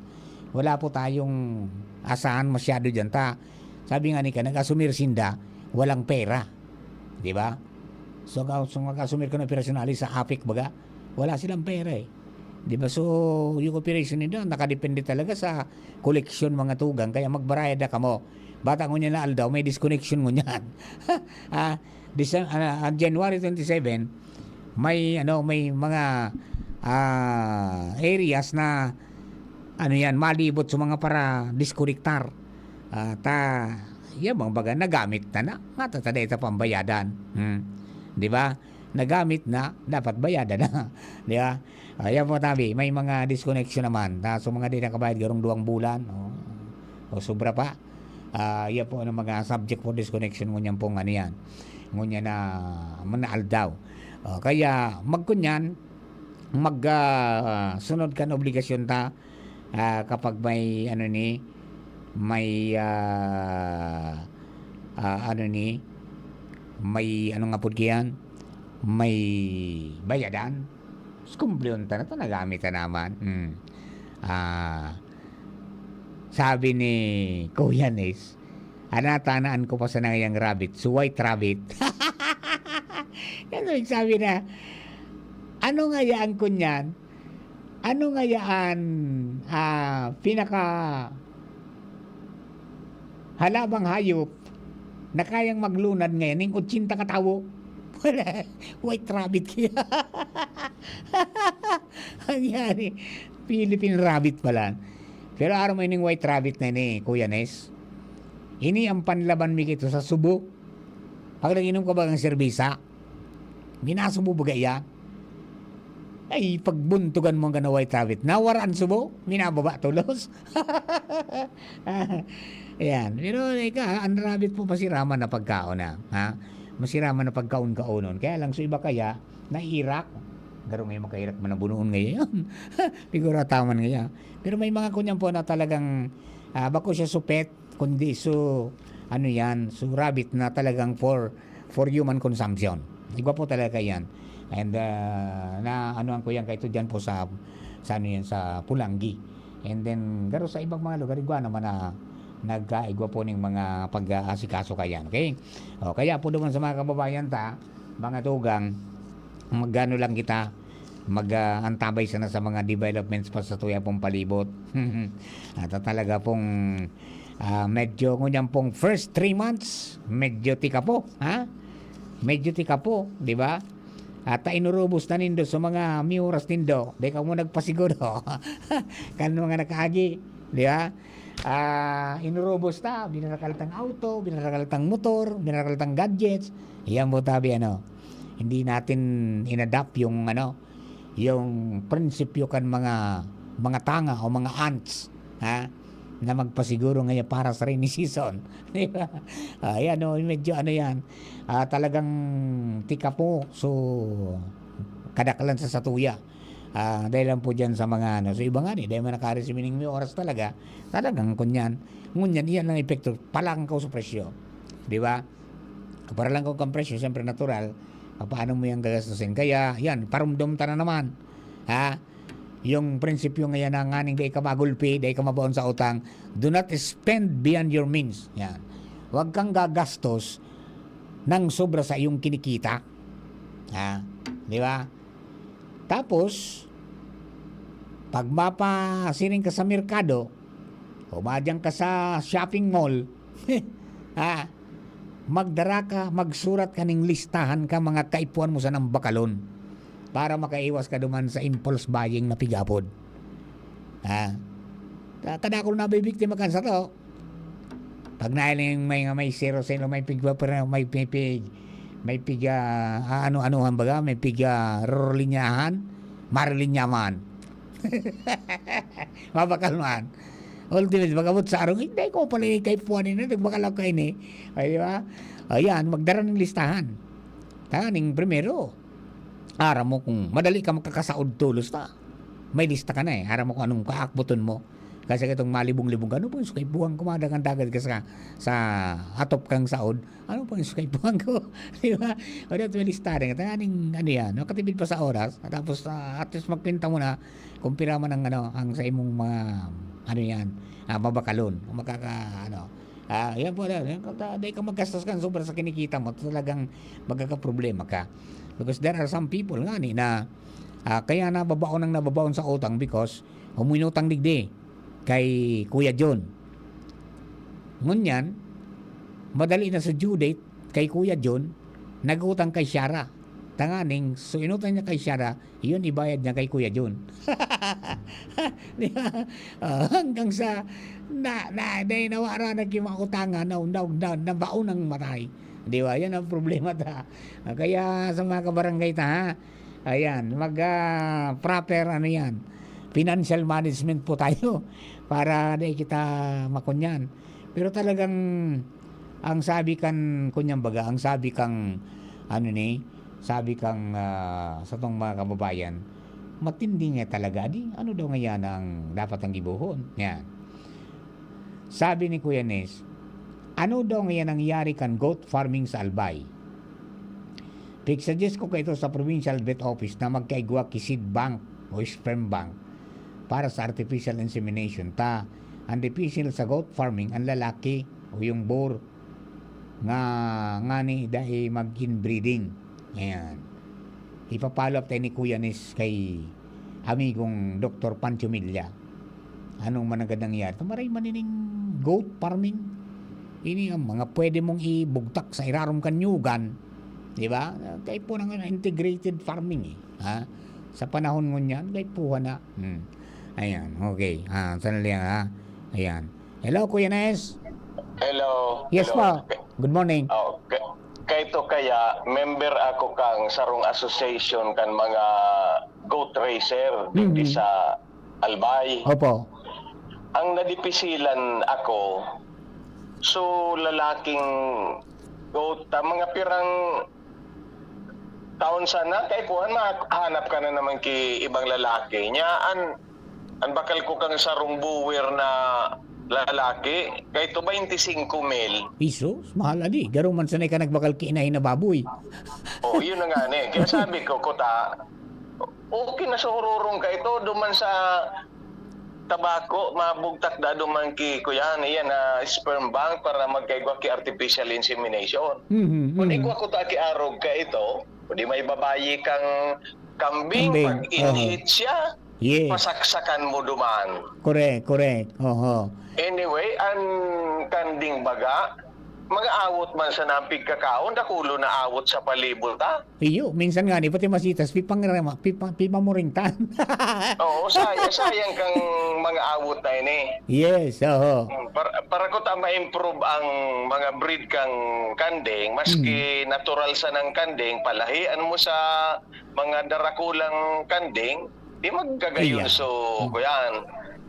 wala po tayong asahan masyado dyan ta. Sabi nga ni ka, nag-asumir sinda, walang pera. Di ba? So, ka-, so mag-asumir ka ng operasyonal sa APEC, baga, wala silang pera eh. Di ba? So, yung operation nila, nakadepende talaga sa koleksyon, mga tugang. Kaya magbarayad na kamo. Bata ngunyan na aldaw, may disconnection ngunyan. Ah, Dece-, ah, January twenty-seven, may, ano, may mga, ah, areas na, ano yan, malibot sa mga para disconnectar. Ah, ta, yan, mga baga, nagamit na na. Nga, ta, ta, dahil ta pambayadan. Hmm. Di ba? nagamit na, dapat bayadan na. Di ba? Ah, yan po, tabi, may mga disconnection naman. Ta, so, mga di nakabayad, garong duwang bulan, o, o sobra pa. Ah, yan po ang mga subject for disconnection, ngunyan pong ano yan. Ngunyan na, mga aldaw. O, kaya, magkunyan, mag, ah, sunod kan obligasyon ta, ah, kapag may, ano ni, may, ah, ah, ano ni, may, ano nga po yan, may bayadan. Kumplihon ta na to, nagamit ta naman. Hmm. Ah, sabi ni Kuya Nis, "Ana, tanaan ko pa sana ngayang rabbit, so white rabbit." Yan ang sabi na, ano nga yan, kunyan? Ano nga yan, ah, pinaka halabang hayop na kayang maglunad ngayon ning ochenta ka tawo? Wala. White rabbit kaya. Ang yari, Philippine rabbit pala. Pero aram mo ining white rabbit na ini, Kuya Nes? Ini ang panlaban mi kito sa subo. Pag nag-inom ka ba ng serbisa, minasubo baga iyan? Ay, pagbuntugan mo ang gana white rabbit. Nawara ang subo, minababa tulos. Ayan. Pero ika, ang rabbit po masiraman na pagkaon na, ha? Masiraman na pagkaon-kaonon. Kaya lang, so iba kaya, naiirak. Garo ngayon makahirak man ang bunoon ngayon. Figura taman ngayon. Pero may mga kunyan po na talagang, ah, bako siya supet, kundi so, ano yan, so rabbit na talagang for, for human consumption. Igwa po talaga yan. And, ah, na ano ang kuyang kaito dyan po sa, sa ano yan, sa Pulanggi. And then, garo sa ibang mga lugar, igwa naman na nagkaigwa po ning mga pag-aasikaso kayan. Okay? O, kaya po naman sa mga kababayan ta, mga tugang, magano lang kita, mag, ah, antabay sana sa mga developments pa sa tuya pong palibot. At talaga pong, ah, medyo ngunyan pong first three months, medyo tika po, ha? Medyo tika po, di ba? At, ah, inurubos na nindo sa mga may oras nindo, di ka mo nagpasiguro. Kan mga nakaagi, di ba? Ah, inurubos ta, binarakal tang auto, binarakal tang motor, binarakal tang gadgets. Yan po tabi, ano, hindi natin inadapt yung, ano, yung prinsipyo kan mga, mga tanga o mga ants, ha? Na magpasiguro ngayon para sa rainy season. Di ba? Ayan, oh, medyo ano yan. Ah, talagang tika po. So, kadaklan sa satuya. Ah, dahil lang po dyan sa mga ano. So, iba nga ni, dahil man nakaari si Mining may oras talaga, talagang kunyan. Ngunyan, iyan ang epekto. Palangkaw sa presyo. Di ba? Para lang kung kang presyo, siyempre natural. Paano mo yung gagastusin? Kaya, yan, parumdom ta na naman. Ha? Yung prinsipyo ngayon na nganing dai ka magulpi, dai ka mabaon sa utang, do not spend beyond your means. Yan. Huwag kang gagastos ng sobra sa iyong kinikita. Ha? Di ba? Tapos, pag mapasiring ka sa merkado, o madyan ka sa shopping mall, ha? Magdara ka, magsurat ka ning listahan ka mga kaipuhan mo sanang bakalon para makaiwas ka duman sa impulse buying na pigapod. Ha? Ta-, kadakul na bibiktima kan sato. Pag nahiling may, may zero sa ilo, may pigwa, pero may pig, may pig, ah, ano-anuhan baga, may pig, ah, rorlinyahan, marilinyaman. Mabakal man. Ultimate, pag-abot sa arong, "Hindi ko pala yung kaipuhan nila, nagbakal ako kaini." Ay, di ba? Ayan, magdara ng listahan. Tanganing primero, aram mo kung madali ka makakasaod tolos ta. May lista ka na eh. Aram mo kung anong kaakbuton mo. Kasi itong malibong-libong ka, "Ano po yung sukay buwang ko, madagandagad ka sa, sa atop kang saod? Ano po yung sukay buwang ko?" Di ba? O, dapat may lista rin. Tanganing, ano yan, makatipid pa sa oras. Tapos, ah, at least magpinta mo na kung pira man ang, ano, ang sa imong mga, ano yan, ah, mabakalon. Kung makaka-, ano, ah, yan po, yan, yan, kung ta-, di ka maggastos kang sobra sa kinikita mo, talagang magkakaproblema ka. Because there are some people nga ni na, ah, kaya nababaon ang nababaon sa utang because uminutang digdi kay Kuya John. Ngunyan, madali na sa due date kay Kuya John, nag-utang kay Shara. Tanganing, so inutang niya kay Shara, yun ibayad niya kay Kuya John. Di ba? Ah, hanggang sa na, na, na, nawara na yung mga utangan na, na, na, nabaon ng matay. Di ba? Yan ang problema ta. Ah, kaya sa mga kabarangay ta, ha? Ayan, mag, ah, proper, ano yan, financial management po tayo para di kita makunyan. Pero talagang, ang sabi kan, kunyan baga, ang sabi kang, ano ni, sabi kang, ah, sa tong mga kababayan, matindi nga talaga. Di, ano daw nga yan ang dapat ang gibohon? Yan. Sabi ni Kuya Nes, "Ano daw ngayon nangyari kan goat farming sa Albay? Pigsuggest ko kaito sa Provincial Vet Office na magkaigwa ki seed bank o sperm bank para sa artificial insemination ta. Ang difícil sa goat farming, ang lalaki o yung boar nga ngani dai mag-inbreeding." Ayan. Ipa-follow up tayo ni Kuya Nes kay amigong Doktor Pancho Milla. Anong managad nangyari? Maray manining goat farming. Ini ang mga pwede mong ibugtak sa irarom kan nyugan. Di ba? Kaipuhan na integrated farming eh. Ha? Sa panahon ngunyan, kaipuhan na. Hmm. Ayan, okay. Ah, sandali lang, ha? Ayan. Hello, Kuya Nes. Hello. Yes Hello. po. Good morning. Oh, ka- kaito kaya, member ako kang sarong association kan mga goat raiser digdi Mhm. sa Albay. Opo. Ang nadipisilan ako, so lalaking goat, ta mga pirang taon sana, kay kuan, mahanap ka na naman ki ibang lalaki. Nya, an, an bakal ko kang sarong buwer na lalaki, kay to twenty-five mil. Isos, mahal ali. Garo man sanay ka nagbakal ki inahin na baboy. Oh, yun na nga ni. Kaya sabi ko, kuta, okay na sa hururong ka ito, duman sa tabako, mabugtak da duman ki kuya, yan na sperm bank para magkaigwa ki artificial insemination. Mhm, Kung mhm. igwa ko ta ki arog ka ito, o di may babayi kang kambing, Kambing, pag inhit siya, Yes. pasaksakan mo duman. Correct, correct. Oho. Anyway, an kanding baga, mga awot man sa nampig kakaon, dakulo na awot sa palibot, ah. Iyo, minsan nga ni pati masitas, pipangrama, pipa, pipamuringtan. Oo, sayang, sayang kang mga awot na ini. Yes, oho. Para, para ko ta ma-improve ang mga breed kang kanding, maski natural sa nang kanding, palahian mo sa mga darakulang kanding, di magkagayon Iya. so, kuyan,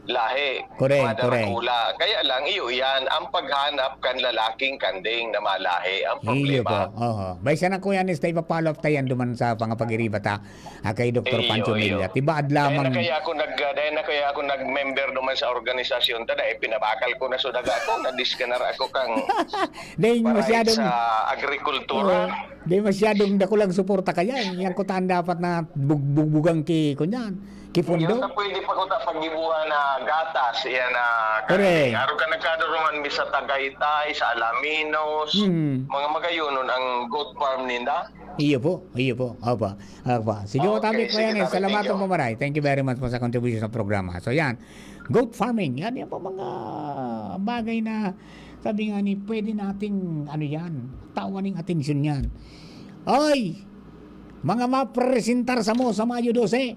lahi, Correct, mga correct. darakula. Kaya lang, iyo yan, ang paghanap kan lalaking kanding na malahi, ang Iyo po. problema. Oho. Bay sana kuya Nes, ta ipa-follow up ta yan duman sa mga pag-iriba ta. Ah, kay Doktor Iyo, Pancho iyo. Milla. Tibaad Dahil na lamang. kaya ako nag, dahil na kaya ako nag-member naman sa organisasyon ta, dahil pinabakal ko na sudaga ako, nadiskanar ako kang Dahil para masyadong, sa agrikultura. Oo. Dahil masyadong dakulang suporta kaya. Yan ko taan dapat na bug-, bugbugan ki, kunyan, ki Hindi Pundo. na pwede pa ko ta paggibuhan na gatas, yan na Correct. Araw ka nagkadaruman mi sa Tagaytay, sa Alaminos, Hmm. mga magayonon ang goat farm ninda. Iyo po, iyo po. Opa, opa. Sige po, Okay, tabi po sige, yan eh. tabi, Salamat thank you. po, maray. Thank you very much po sa contribution sa programa. So yan, goat farming. Yan, yan po mga, sabi nga ni, pwede nating, ano yan, tawan ng atensyon yan. Oy! Mga mapresentar sa mo sa Mayo dose.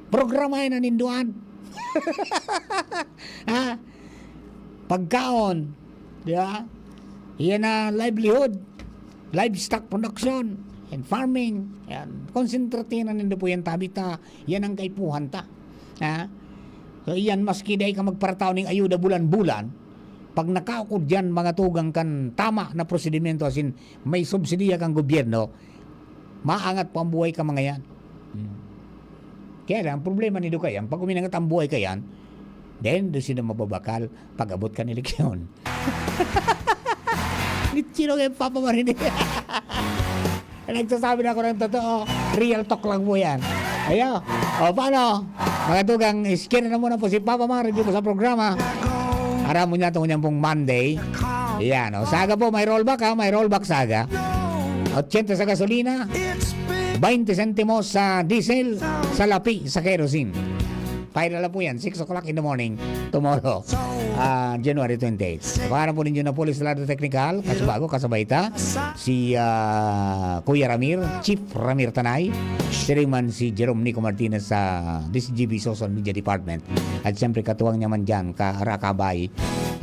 Programa yan na ninduan. Ha? Pagkaon. Di ba? Yan na livelihood. Livestock production and farming. Yan. Concentrate na nindo po yan, tabi ta. Yan ang kaipuhan ta. Ha? So, iyan, maski dai ka magparataw ning ayuda bulan-bulan, pag nakaukod yan, mga tugang kan tama na prosedimento, asin may subsidiya kang gobyerno, maangat po ang buhay ka mga yan. Hmm. Kaya lang, ang problema ni Dukayan, pag uminangat ang buhay ka yan, then doon sila mababakal pag abot kan eleksyon. Nitsino kayo, Papa Marini? Nagsasabi na ako ng totoo. Real talk lang po yan. Ayo. O, paano? Mga tugang, iskira na muna po si Papa Mar dito sa programa. Aram mo niya itong niyang pong Monday. Yan, o. Saga po, may rollback ha. May rollback saga. Ochenta sa gasolina. Bainte sentimos sa diesel. Sa lapi, sa kerosene. Final na po yan. Six o'clock in the morning. tomorrow, ah, January twenty-eight. Sa pangalan po ninyo na Police Lado Technical, kasubago, kasabay ta, si, ah, Kuya Ramir, Chief Ramir Tanay, siring man si Jerome Nico Martinez sa D C G B Social Media Department. At siyempre, katuwang niya man dyan, karakabay,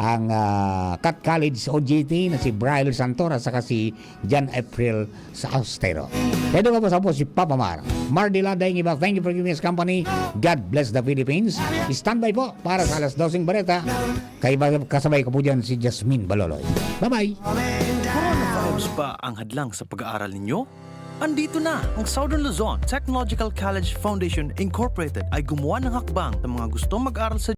ang, ah, Cat College O J T na si Brian Santor at saka si Jan April sa Austero. Kaya doon ka po sa po si Papa Mar. Mar Dila, daing iba, thank you for giving us company. God bless the Philippines. Standby po para sa alas doseng bareta. Kaiba, kasabay ko po dyan si Jasmine Baloloy. Bye-bye! Coronavirus ba ang hadlang sa pag-aaral ninyo? Andito na ang Southern Luzon Technological College Foundation Incorporated ay gumawa ng hakbang sa mga gustong mag-aral sa